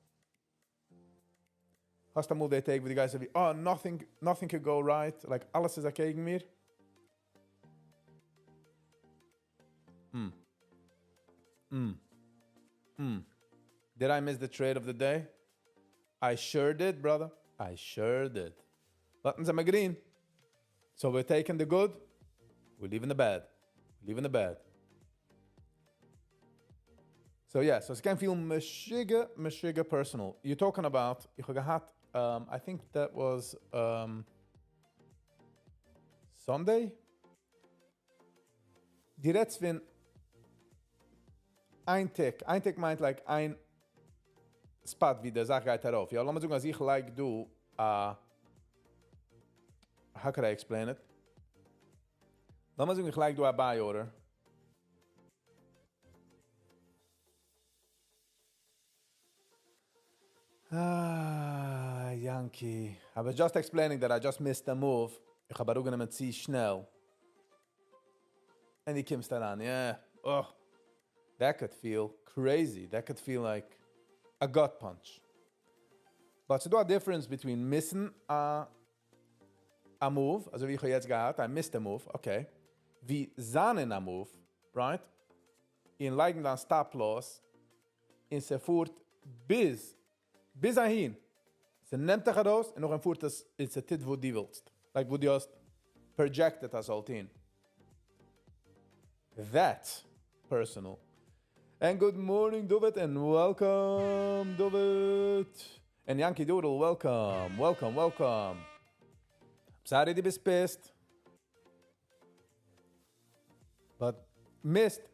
האסט אמאל די טעג, וואו דו גייסט ווי, oh, nothing, nothing could go right, like אלעס איז אקעגן מיר. Did I miss the trade of the day? I sure did, brother. I sure did. Buttons are green. So we're taking the good, we're leaving the bad. We're leaving the bad. So yeah, so ס'קען פילן משוגע, משוגע personal. You're talking about, איך האב געהאט, I think that was Sunday? דו רעדסט פון איין tick. איין tick מיינט like איין spot ווי די זאך גייט ארויף. יא, לאמיר זאגן, אז איך לייג דא, how could I explain it? לאמיר זאגן, איך לייג דא א buy order. Ah, Yankee. I was just explaining that I just missed a move. איך האב אראפגענומען צו שנעל. און דו קומסט אריין, yeah. Oh, that could feel crazy. That could feel like a gut punch. But ס'דא a difference between missing a move, אזוי ווי איך האב יעצט געהאט, I missed a move, okay. ווי זיין אין a move, right? און לייגן דיין stop loss, און ס'פארט ביז אהין. ס'נעמט דיך ארויס און נאכדעם פארט עס, און ס'טוט וואס דו ווילסט. Like וואו דו האסט projected אז ס'זאל טון. That's personal. And good morning, David, and welcome, David. And Yankee Doodle, welcome, welcome, welcome. Sorry, דו ביסט pissed. But missed.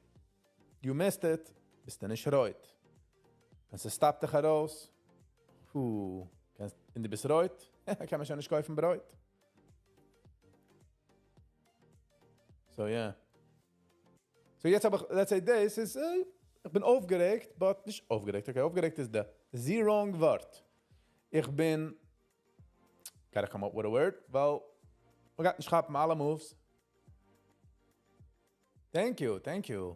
You missed it. ביסט נישט רויט. ווען ס'סטאפט דיך ארויס, הו, קענסט, און דו ביסט רויט, קען מען שוין נישט קויפן ברויט. So yeah. So יעצט האב איך, let's say this is, איך בין אויפגערעגט, but נישט אויפגערעגט, okay, אויפגערעגט איז the, the wrong ווארט. איך בין, gotta come up with a word, ווייל, מ'גייט נישט כאפן אלע moves. Thank you, thank you.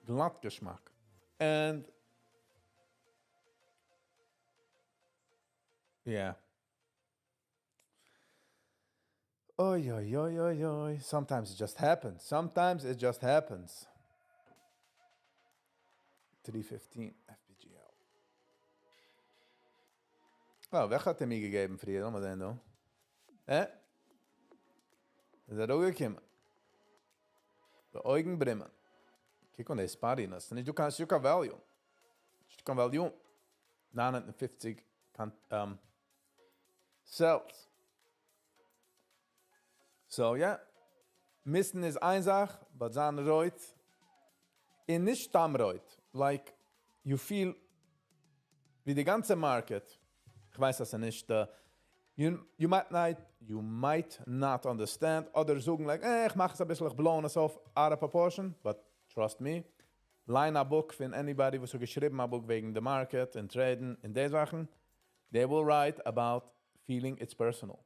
גלאט געשמאק. And yeah. Oy, oy, oy, oy, oy. Sometimes it just happens. Sometimes it just happens. 315 FPGL. אה, וועלכע האט ער מיר געגעבן פריער? לאמיר זען דא. אה? איז אראפגעקומען. די אויגן ברומען. קוק אן די spottiness. ס'נישט דא קיין ס'נישט דא קיין volume. נישט דא קיין volume. 950 sells. So yeah. Miss ן איז איין זאך, but זיין רויט און נישט סתם רויט. Like, you feel ווי די גאנצע market. איך ווייס אז ס'איז נישט, you, you might not, you might not understand. אדער זאגן like, eh, איך מאך עס א ביסל, איך blow עס אויף out of proportion, but trust me, ליין א book פון anybody וואס האט געשריבן א book וועגן the market און trade ן און די זאכן, they will write about feeling it's personal.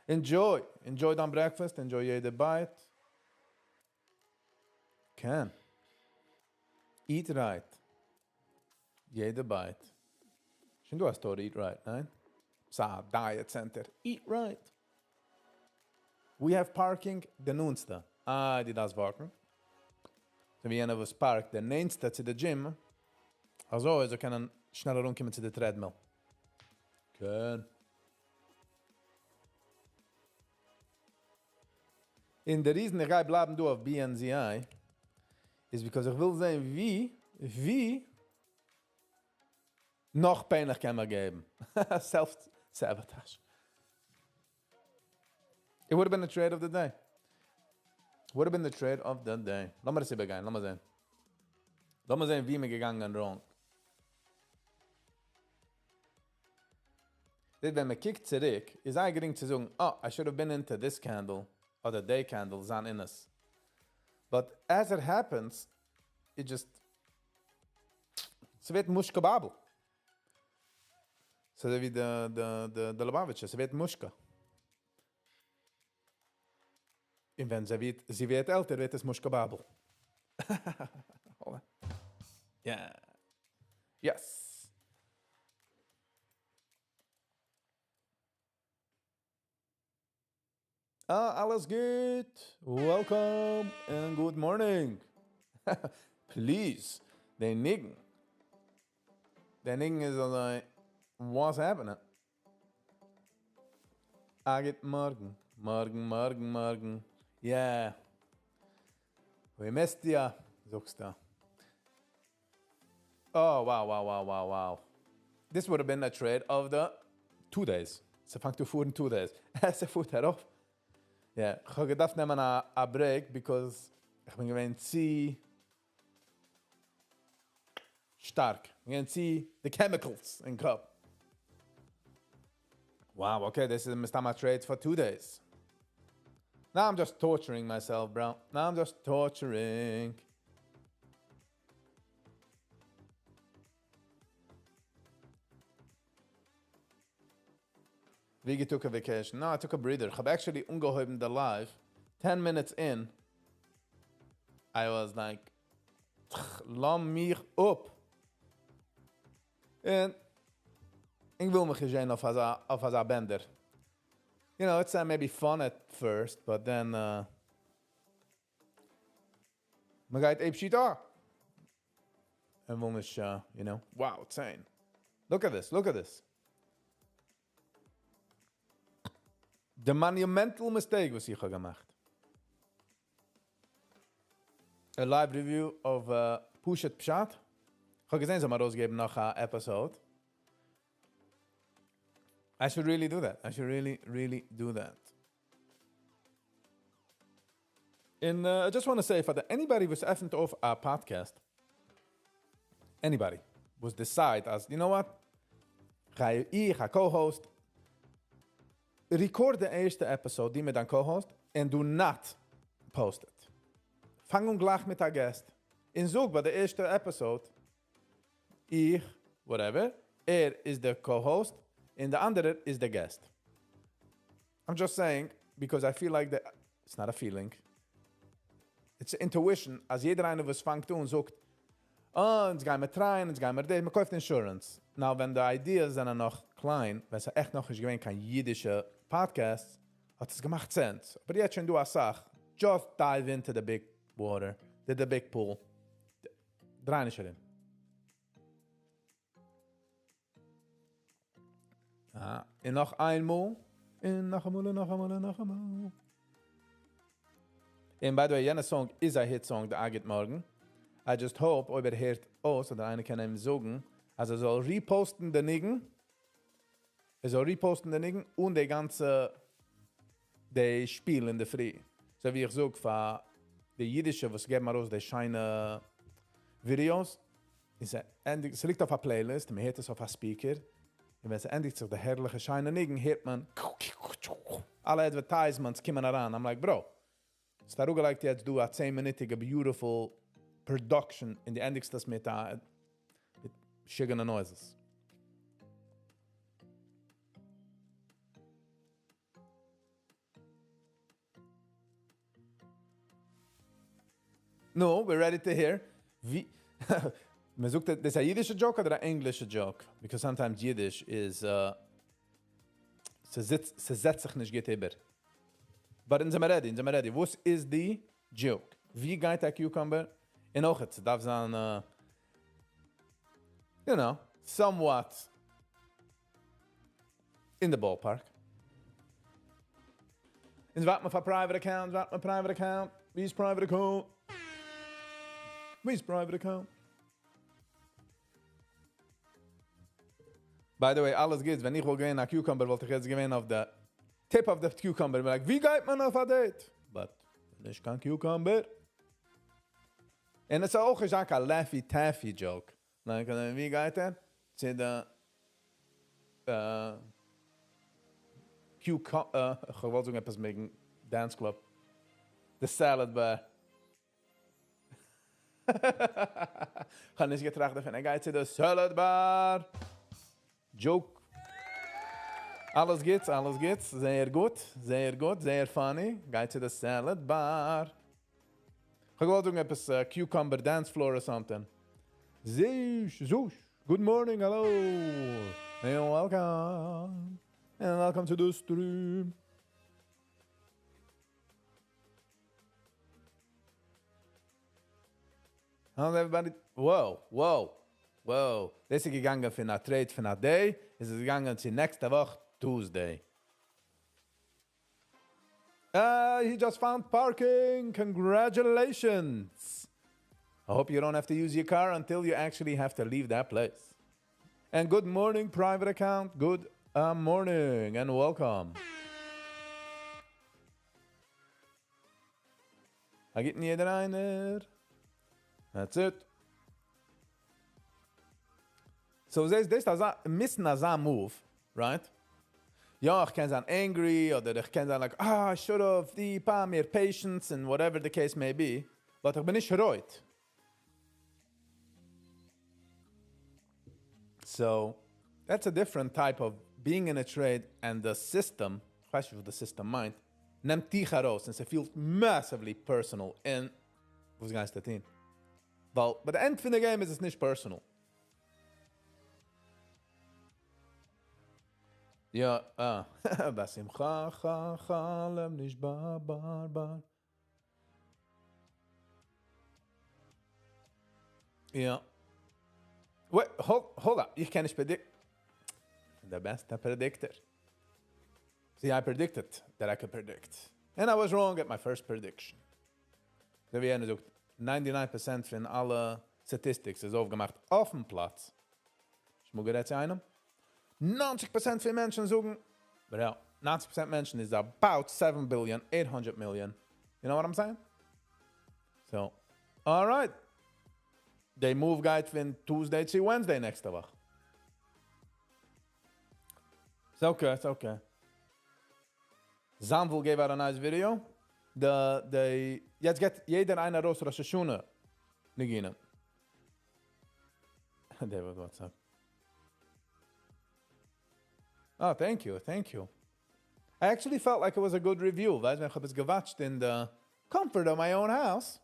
Enjoy. Enjoy דיין breakfast, enjoy יעדע bite. קען. Eat right. יעדע bite. שוין דא א store Eat Right, ניין? ס'א diet center. Eat right. We have parking די נאנטסטע. אה, די דארפסט walk ן. אזוי ווי יענער וואס park ט די נענטסטע צו די gym. אזוי, זיי קענען שנעלער אנקומען צו די treadmill. קען. און די reason איך גיי בלייבן דא אויף BNZI איז because איך וויל זען ווי נאך pain איך קען מיר געבן. Self-sabotage. It would have been the trade of the day. Would have been the trade of the day. לאמיר עס איבערגיין, לאמיר זען. לאמיר זען, ווי מיר געגאנגען wrong. ווען מען קוקט צוריק, איז זייער גרינג צו זאגן, oh, I should have been into this candle, אדער די candle, זיין אין עס. But as it happens, it just, ס'ווערט מושקא באבל. אזוי ווי די Lubavitcher, ס'ווערט מושקא. און ווען זי ווערט עלטער, ווערט עס מושקא באבל. Yeah. Yes. אה, אלעס גוט. Welcome and good morning. Please, דער ניגון. דער ניגון איז אזוי, what's happening? א גוט מארגן, מארגן, מארגן, מארגן. Yeah. We missed ya, זאגסטו. Oh, wow. This would have been a trade of the 2 days. ס'פאנגט אן פארן 2 days. ס'פארט ארויף. Yeah, איך האב געדארפט נעמען א break because איך בין געווען צו שטארק. איך בין געווען צו the chemicals אין קאפ. Wow, okay, this is מסתמא trade for 2 days. Now I'm just torturing myself, bro. Now I'm just torturing. ווי took a vacation? No, I took a breather. איך האב actually אנגעהויבן the live. 10 minutes in, I was like, לאז מיך אפ. און איך וויל מיך זען אויף אזא bender. It's maybe fun at first, but then מען גייט apeshit דא. און וויל נישט, wow, insane. Look at this, look at this. The monumental mistake וואס איך האב געמאכט. A live review of פשוט פשט. איך האב געזען, זיי האבן ארויסגעגעבן נאך אן episode. I should really do that. I should really, really do that. And I just want to say, for the, anybody וואס עפנט אויף a podcast, anybody, וואס decide אז, you know what, איך, א co-host, record די ערשטע episode, די מיט דיין co-host, and do not post it. פאנג אן גלייך מיט א guest. און זאג ביי די ערשטע episode, איך, whatever, ער איז דער co-host, און דער אנדערער איז דער guest. I'm just saying, because I feel like the, it's not a feeling, it's intuition, אז יעדער איינער וואס פאנגט אן זאגט, אה, אונז גייען מיר try ען, אונז גייען מיר דעם, מען קויפט insurance. Now, ווען די ideas זענען נאך קליין, ווען עס עכט נאך נישט געווען קיין אידישע podcasts, האט עס געמאכט sense. אבער יעצט שוין דא א סאך, just dive into the big water, the big pool. דריי נישט ארום. אה, און נאך איינמאל, און נאכאמאל, און נאכאמאל, און נאכאמאל. און by the way, יענע song איז א hit song, די א גוט מארגן. I just hope, אויב ער הערט אויס, אדער איינער קען אים זאגן, אז ער זאל repost ן די ניגון, ער זאל repost ן די ניגון אן די גאנצע די שפיל אינדערפרי. אזוי ווי איך זאג פאר די אידישע וואס געבן ארויס די שיינע videos, און ס'ענדיגט, ס'ליגט אויף א playlist און מ'הערט עס אויף א speaker, און ווען ס'ענדיגט זיך די הערליכע שיינע ניגון הערט מען אלע advertisements קומען אריין, I'm like bro, האסט אראפגעלייגט יעצט דא א צען מינוטיגע beautiful production און דו ענדיגסט עס מיט א מיט משוגענע noises. נו, we're ready to hear. ווי מען זאגט דאס איז א אידישע joke אדער א ענגלישע joke? Because sometimes אידיש איז ס'זעצט זיך נישט גוט איבער. But אונז זעמער ready, אונז זעמער ready. וואס איז די joke? ווי גייט א cucumber? און אויכעט, ס'דארף זיין you know, somewhat in the ballpark. אונז ווארט מען פאר private account, ווארט מען private account. ווי איז private account? ווי איז private account? By the way, אלעס גוטס, ווען איך וואלט געווען א cucumber וואלט איך יעצט געווען אויף די tip of the cucumber, like ווי גייט מען אויף א date? But נישט קיין cucumber. און עס איז אויך נישט קיין laughy taffy joke. Like, ווי גייט ער? צו די cucumber, איך וואלט זאגן עפעס וועגן dance club. The salad bar. איך האב נישט געטראכט דערפון, ער גייט צו די salad bar. Joke. אלעס גוטס, אלעס גוטס, זייער גוט, זייער גוט, זייער funny. גייט צו די salad bar. איך האב געוואלט זאגן עפעס cucumber dance floor or something. זיש, זוש, good morning, hello. And welcome. And welcome to the stream. How's everybody? Whoa, whoa, whoa. דאס איז געגאנגען פון א trade פון א day, איז עס געגאנגען צו נעקסטע וואך, Tuesday. He just found parking. Congratulations. I hope you don't have to use your car until you actually have to leave that place. And good morning, private account. Good morning and welcome. א גוטן יעדער איינער. That's it. So זעסט דאס אזא miss ן אזא move, right? יא, איך קען זיין angry אדער איך קען זיין like, ah, I should have די פאר מער patience and whatever the case may be, but איך בין נישט רויט. So, that's a different type of being in a trade and the system, איך ווייס נישט וואס די system מיינט, נעמט דיך ארויס און ס'פילט massively personal און וואס גייסטו טון? ווייל ביי די end פון די game איז עס נישט personal. יא, אה, בשמחה חה חה לב נשבר בר בר. יא. Wait, hold, hold up. איך קען נישט predict. דער בעסטע predictor. See, I predicted that I could predict. And I was wrong at my first prediction. אזוי ווי איינער זאגט, 99% פון אלע statistics איז אויפגעמאכט אויפן פלאץ. איך מאג גערעדט צו איינעם. 90% פון מענטשן זאגן, but yeah, 90% מענטשן is about 7 billion, 800 million. You know what I'm saying? So, all right. The move גייט פון Tuesday צו Wednesday נעקסטע וואך. It's okay, it's okay. Zanvil gave out a nice video. The, the, יעצט גייט יעדער איינער ארויס ראש השנה. ניגונים. David, what's up? Oh, thank you, thank you. I actually felt like it was a good review. ווייסט, ווען איך האב עס גע watched in the comfort of my own house.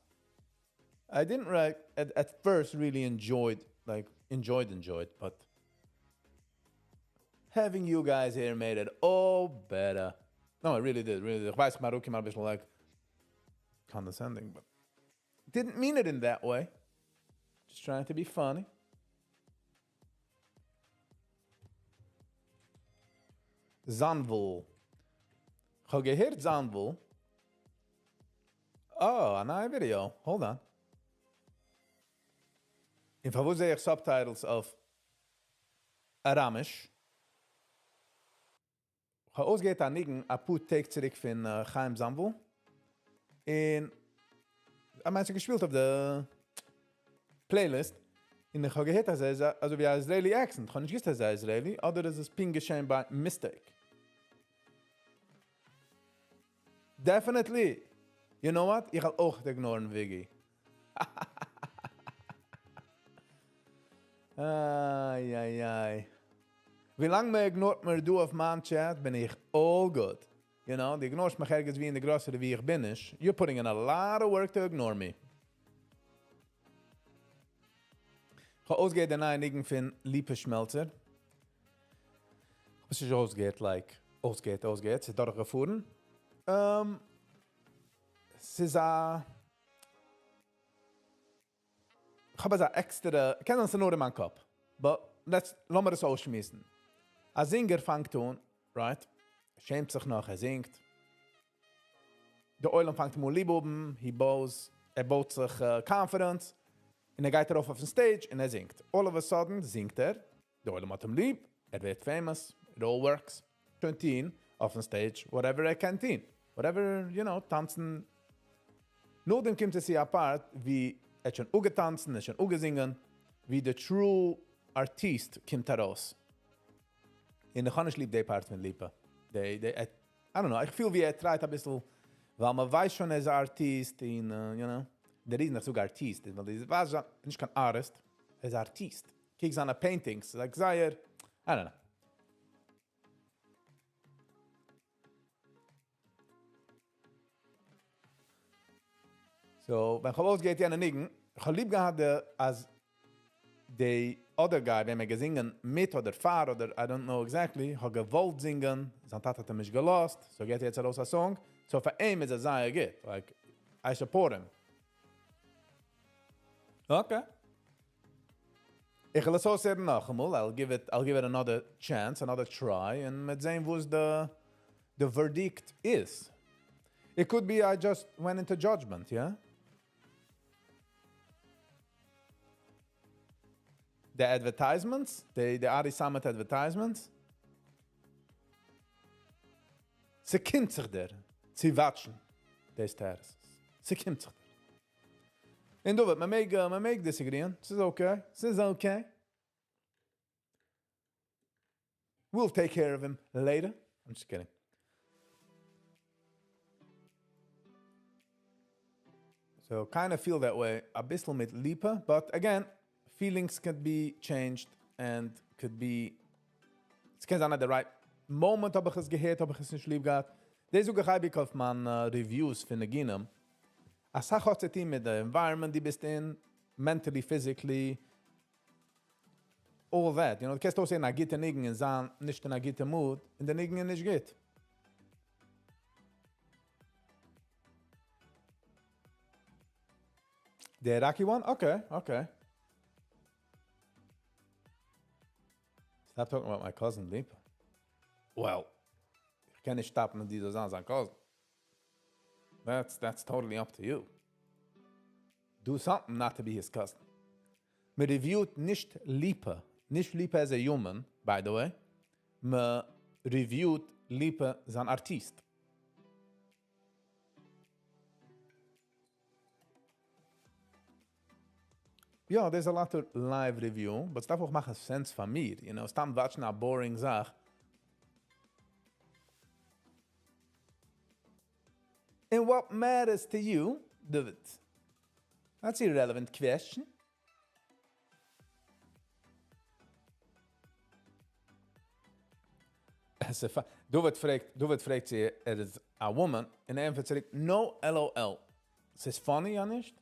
I didn't like at first really enjoyed, like enjoyed, enjoyed, but having you guys here made it all better. No, I really did, really did. איך ווייס, איך מאך א ביסל like condescending, but didn't mean it in that way. Just trying to be funny. זאנוויל. כ'האב געהערט זאנוויל. אה, א נייע ווידעא. Hold on. און פארוואס זעה איך subtitles אויף אראמיש? כ'האב אויסגעהערט א ניגון אפאר טעג צוריק פון חיים זאנוויל, און I mean ס'האט געשפילט אויף די playlist, און איך האב געהערט אז ער איז אזוי ווי א Israeli accent, כ'האב נישט געוואוסט אז ער איז א Israeli, אדער איז עס פונקט געשען by mistake. Definitely! You know what? איך וועל אויך ignore ן וויגי. איי איי איי. ווילאנג מען ignore ט מיר דא אויף מיין chat בין איך all good. You know, דו ignore סט מיך ערגעץ ווי אין די גראסערי ווי איך בין נישט, you're putting in a lot of work to ignore me. כ'האב אויסגעהערט די נייע ניגון פון ליפא שמעלצער. כ'האב עס נישט אויסגעהערט like אויסגעהערט אויסגעהערט, ס'איז דורכגעפארן. ס'איז א. כ'האב אזא עקסטערע, קען זיין ס'איז נאר אין מיין קאפ, but let's, לאמיר עס אויסשמועסן. א זינגער פאנגט אן, right? ער שעמט זיך נאך, ער זינגט. די עולם פאנגט אים אן ליב האבן, he builds, ער בויט זיך confidence, און ער גייט ארויף אויפן stage און ער זינגט. All of a sudden זינגט ער, די עולם האט אים ליב, ער ווערט famous, it all works. שוין טוהן אויפן stage whatever ער קען טוהן, whatever, you know, טאנצן. נאכדעם קומט עס צו א part ווי ער האט שוין אפגעטאנצן, ער האט שוין אפגעזינגען, ווי די true ארטיסט קומט ארויס. און איך האב נישט ליב די part פון ליפא. די, די, I don't know, איך פיל ווי ער try ט אביסל, ווייל מען ווייסט שוין ער איז א ארטיסט, און you know, די reason איך זאג ארטיסט איז ווייל די ווייסט שוין, נישט קיין ארטיסט, ער איז א ארטיסט. קוק זיינע paintings, like זייער, I don't know. So ווען כ'האב אויסגעהערט יענע ניגון, כ'האב ליב געהאט די אז די other guy וועם ער האט געזינגען מיט אדער פאר אדער I don't know exactly האט געוואלט זינגען, זיין טאטע האט אים נישט געלאזט, so געט ער יעצט ארויס א song, so פאר אים איז עס זייער גוט, like I support him. Okay. איך וועל עס אויסהערן נאכאמאל, I'll give it, I'll give it another chance, another try, און מ'וועט זען וואס די די verdict איז. It could be I just went into judgment, yeah? די advertisements? די די ארי סאמעט advertisements? ס'קומט זיך דיר צו watch ן די statuses. ס'קומט זיך דיר. און דוד, מען מעג, מען מעג disagree ען, ס'איז okay, ס'איז okay. We'll take care of him later. I'm just kidding. So kinda feel that way אביסל מיט ליפא, but again, feelings can be changed and could be, ס'קען זיין at the right moment האב איך עס געהערט האב איך עס נישט ליב געהאט. דאס זאג איך אייביג אויף מיין reviews פון ניגונים, אסאך האט צו טון מיט די environment דו ביסט אין, mentally, physically, all that, you know, דו קענסט אויסהערן א גוטע ניגון און זיין נישט אין א גוטע mood, און די ניגון איז נישט גוט. די Rocky one? Okay, okay. Stop talking about my cousin ליפא. Well, איך קען נישט stop ן אז דו זאלסט זיין זיין cousin. That's that's totally up to you. Do something not to be his cousin. מען review ט נישט ליפא, נישט ליפא as a human, by the way, מען review ט ליפא זיין ארטיסט. יא, there's a lot to live review, but ס'דארף אויך מאכן sense פאר מיר, you know, סתם watch ן א boring זאך. And what matters to you, דוד? That's irrelevant question. דוד פרעגט, דוד פרעגט צו ער איז א woman, און ער ענטפערט צוריק, no LOL. ס'איז funny יא נישט?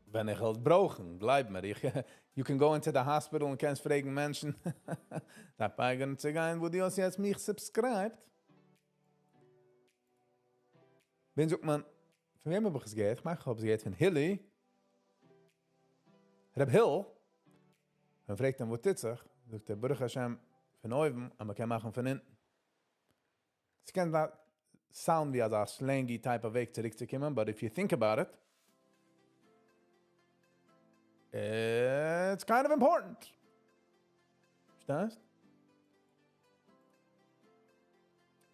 ווען איך וועל ברויכן, גלייב מיר, איך, you can go into the hospital און קענסט פרעגן מענטשן, זיי פייגערן צו גיין וואו דו האסט יעצט מיך subscribed. ווען זאגט מען, פון וועם האב איך עס געהערט? כ'מיין כ'האב עס געהערט פון הילי. רב היל. מען פרעגט אים וואס טוט זיך? זאגט ער, ברוך השם פון אויבן אז מ'קען מאכן פון אונטן. ס'קען sound ווי אזא slangy type of וועג צוריקצוקומען, but if you think about it, it's kind of important. פארשטייסט?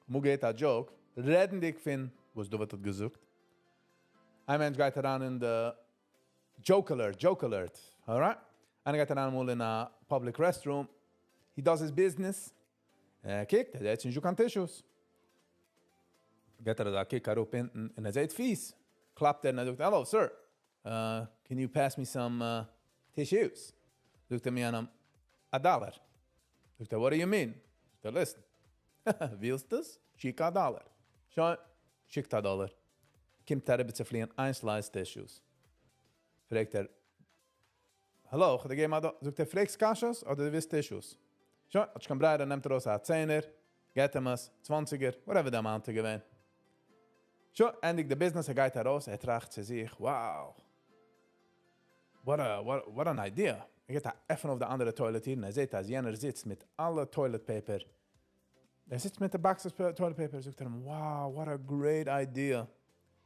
אמאל געהערט א joke, רעדנדיג פון וואס דוד האט געזאגט. איין מענטש גייט אריין אין די joke alert, joke alert, alright? איינער גייט אריין אמאל אין א public restroom, he does his business, ער קוקט, ער זעט נישטא קיין tissues. געט ער אזא קוק אראפ אונטן און ער זעט פיס. קלאפט ער און ער זאגט, hello sir, can you pass me some tissues? זאגט אים יענעם, א דאלער. זאגט ער, what do you mean? זאגט ער, listen, ווילסט עס? שיק א דאלער. שוין, שיקט א דאלער. קומט אריבער צו פליען איין slice tissues. פרעגט ער, האלא, איך האב דיר געגעבן א דאלער. זאגט ער, פרעגסט קשיות אדער דו ווילסט tissues? שוין, האט נישט קיין ברירה, נעמט ארויס א צענער, געט אים עס, צוואנציגער, whatever די amount איז געווען. שוין, ענדיגט די ביזנעס, ער גייט ארויס, ער טראכט צו זיך, wow, what a, what an idea. ער געט א עפן אויף די אנדערע toilet טיר און ער זעט אז יענער זיצט מיט אלע toilet paper. ער זיצט מיט די boxes toilet paper, זאגט ער אים, wow, what a great idea.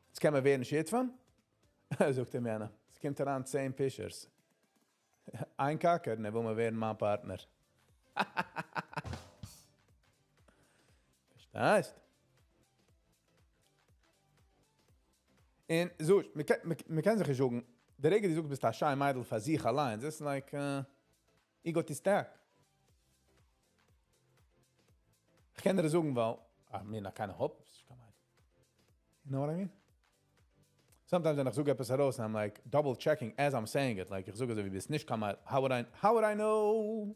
יעצט קען מען ווערן שותפים? זאגט אים יענער, עס קומט אריין 10 פישערס. איין קאקער און ער וויל מיר ווערן מיין פארטנער. פארשטייסט? און זאג, מען קען זיך נישט זאגן, די רגע דו זאגסט ביסט א שיין מיידל פאר זיך אליינס, איז like egotistic. איך קען דיר זאגן, ווייל, I mean, I kinda hope, ס'איז קיין מיידל. You know what I mean? Sometimes ווען איך זאג עפעס ארויס, I'm like double checking as I'm saying it, like איך זאג אזוי ווי ביסט נישט קיין מיידל, how would I, how would I know?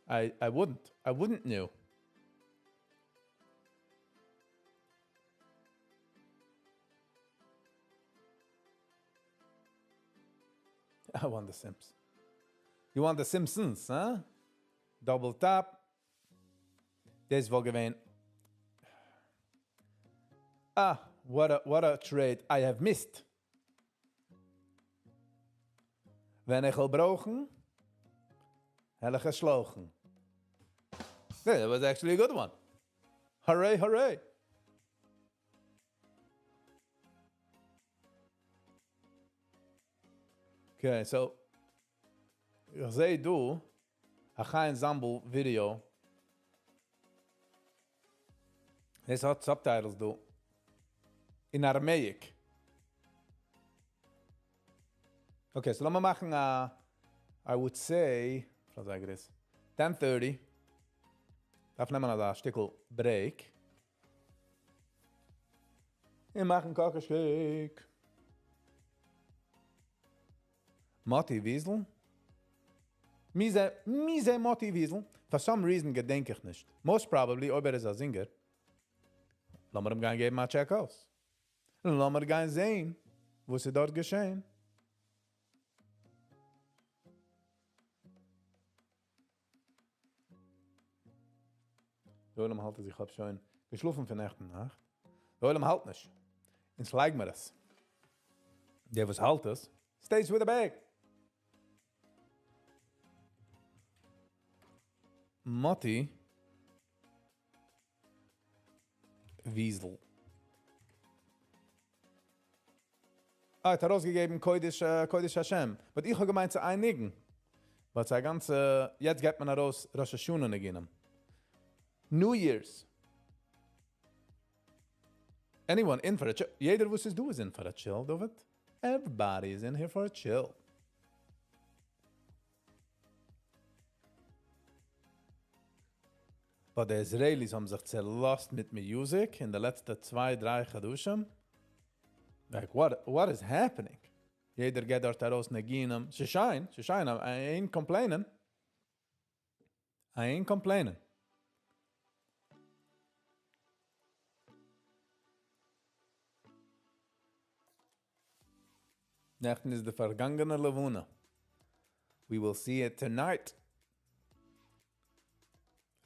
I, I wouldn't, I wouldn't know. I want the Simps. You want the Simpsons, huh? Double tap. דאס וואלט געווען. Ah, what a, what a trade I have missed. ווען איך וועל ברויכן, וועל איך עס שלויכן. Yeah, that was actually a good one. Hooray, hooray. Okay, so איך זע דא א חיים זאמבל ווידעא. עס האט subtitles דא. אין Aramaic. Okay, so לאמיר מאכן א, I would say, וואס זאג איך דאס? 10:30. דארף נעמען אזא שטיקל break. און מאכן קאקאש cake. מאטי וויזל? מי זה מאטי וויזל? For some reason געדענק איך נישט. Most probably, אויב ער איז א singer. לאמיר אים גיין געבן א check אויס. לאמיר גיין זען, וואס איז דארט געשען. דער עולם האלט אז איך האב שוין געשלאפן פון נעכטן נאכט. דער עולם האלט נישט. אונז לייג מיר עס. דער וואס האלט עס, stays with the bag. מאטי וויזל. אה, האט ארויסגעגעבן קודש, קודש השם. But איך האב געמיינט צו איין ניגון. But ס'איז א גאנצע, יעצט געבט מען ארויס ראש השנה ניגונים. New Year's. Anyone in for a chill? יעדער וואס איז דא איז in for a chill, David. Everybody is in here for a chill. But די Israelis האבן זיך צעלאזט מיט music אין די לעצטע צוויי, דריי חדשים. Like, what, what is happening? יעדער גייט דארט ארויס ניגונים. ס'איז שיין, ס'איז שיין, I ain't complaining. I ain't complaining. נעכטן איז די פארגאנגענע לבנה. We will see it tonight.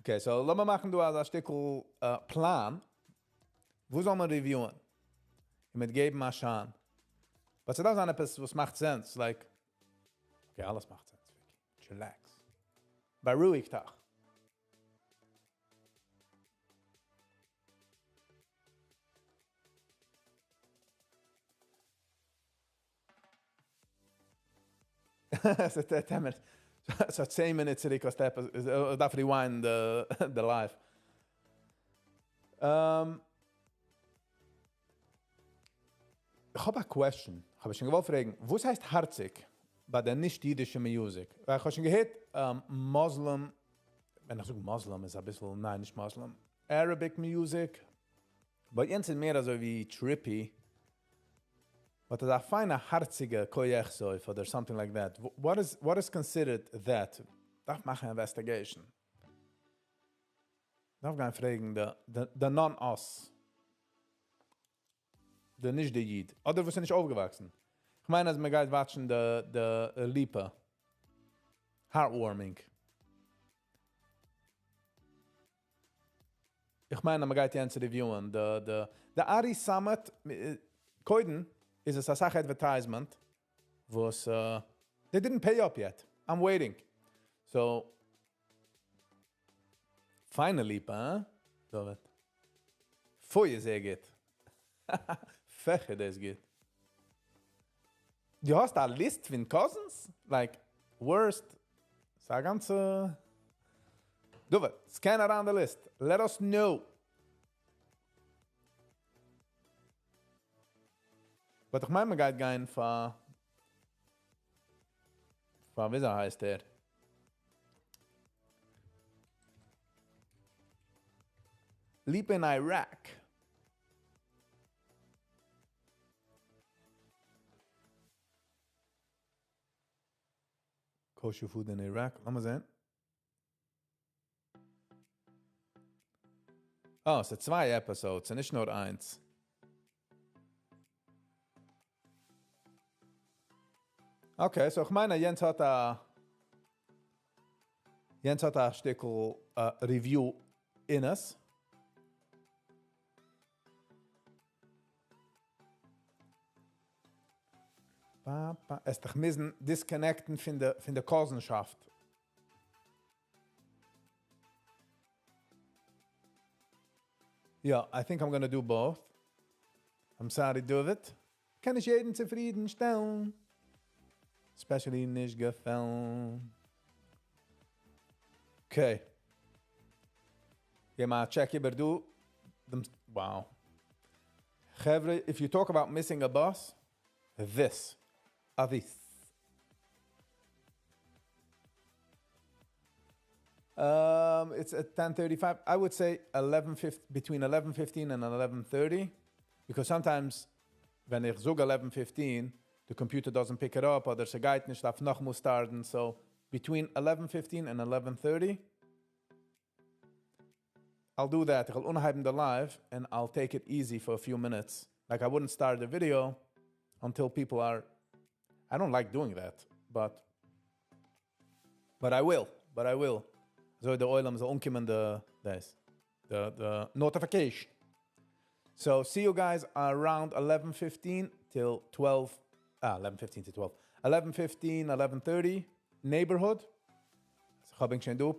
Okay, so לאמיר מאכן דא א שטיקל פלאן. וואו זאל מען review ען? און מיט געבן א שיין. But ס'דארף זיין עפעס וואס מאכט sense, like Okay, אלעס מאכט sense, Vicky. Relax. בארואיג דיך. ס'איז צען מינוט צוריק וואס עפעס, דארף rewind the live. איך האב א question, איך האב שוין געוואלט פרעגן, וואס הייסט הארציג ביי די נישט אידישע music? ווייל איך האב שוין געהערט Muslim, ווען איך זאג Muslim איז א ביסל, ניין נישט Muslim, Arabic music, but יענץ איז מער אזוי ווי trippy, but אזא פיינע הארציגע כח סוף אדער something like that. What is considered that? דארף מאכן investigation. דארף גיין פרעגן the non-us. די נישט די איד. אדער וואס איז נישט אויפגעוואקסן. איך מיין אז מען גייט watch ן די ליפא. Heartwarming. איך מיין אז מען גייט יענץ review ען. The Ari Samet, קודם איז עס א סאך advertisement, וואס they didn't pay up yet. I'm waiting. So, finally, huh? David. פוי איז ער גוט. פעכער דאס גוט. דו האסט א list פון cousins? Like, worst. ס'א גאנצע... David, scan around the list. Let us know. But איך מיין, מען גייט גיין פאר... פאר ווי הייסט ער? Lipa in Iraq. Kosher food in Iraq. לאמיר זען. Oh, ס'איז צוויי episodes, נישט נאר איינס. Okay, so איך מיין, יענץ האט א יענץ האט א שטיקל review אין עס. פא, פא. עס דאך מוזן disconnect ן פון די cousin שאפט. Yeah, I think I'm gonna do both. I'm sorry, David. קען נישט יעדן צופרידן שטעלן. Especially נישט געפעלן. Okay. גיי מיר check איבער דא. Wow. חברה, if you talk about missing a bus, this. This. It's at 10:35. I would say between 11:15 and 11:30, because sometimes ווען איך זאג 11:15, the computer doesn't pick it up, אדער ס'גייט נישט, דארף נאכאמאל start ן. So between 11:15 and 11:30, I'll do that. איך וועל אנהייבן the live and I'll take it easy for a few minutes. Like I wouldn't start the video until people are. I don't like doing that, but I will. But I will. So די עולם זאל אנקומען the דאס, the notification. So see you guys around 11:15 till 12. Ah, 11:15 to 12. 11:15, 11:30 neighborhood.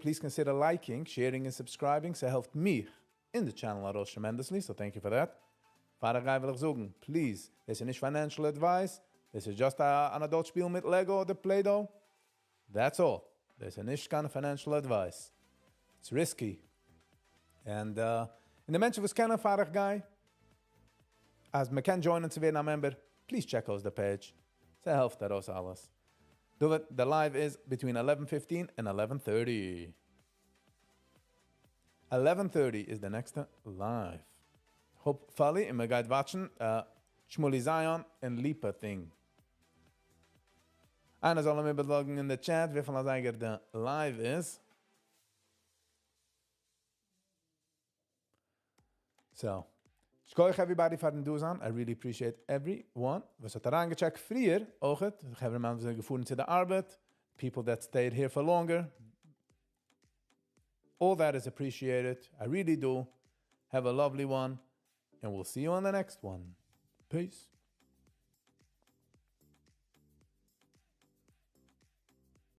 Please consider liking, sharing and subscribing. ס'העלפט מיר אין the channel ארויס tremendously, so thank you for that. פאר איך גיי וויל איך זאגן, please, דאס איז נישט financial advice. This is just an adult שפיל מיט Lego אדער Play-Doh. That's all. דאס איז נישט קיין financial advice. It's risky. And אין די מענטשן וואס קענען פאר איך גיי, אז מען קען join ען צו ווערן א member, please check out the page. ס'העלפט ארויס אלעס. The live is between 11:15 and 11:30. 11:30 is the next live. Hopefully, און מען גייט watch ן Shmuley Zion and Lipa thing. איינער זאל מיר באזארגן אין the chat, וויפיל אזייגער the live איז. So, שכוח everybody פארן דא זיין. I really appreciate everyone. וואס האט אריינגע check ט פריער, אויכעט. איך האב וואס געפארן צו די ארבעט. People that stayed here for longer. All that is appreciated. I really do. Have a lovely one. And we'll see you on the next one. Peace.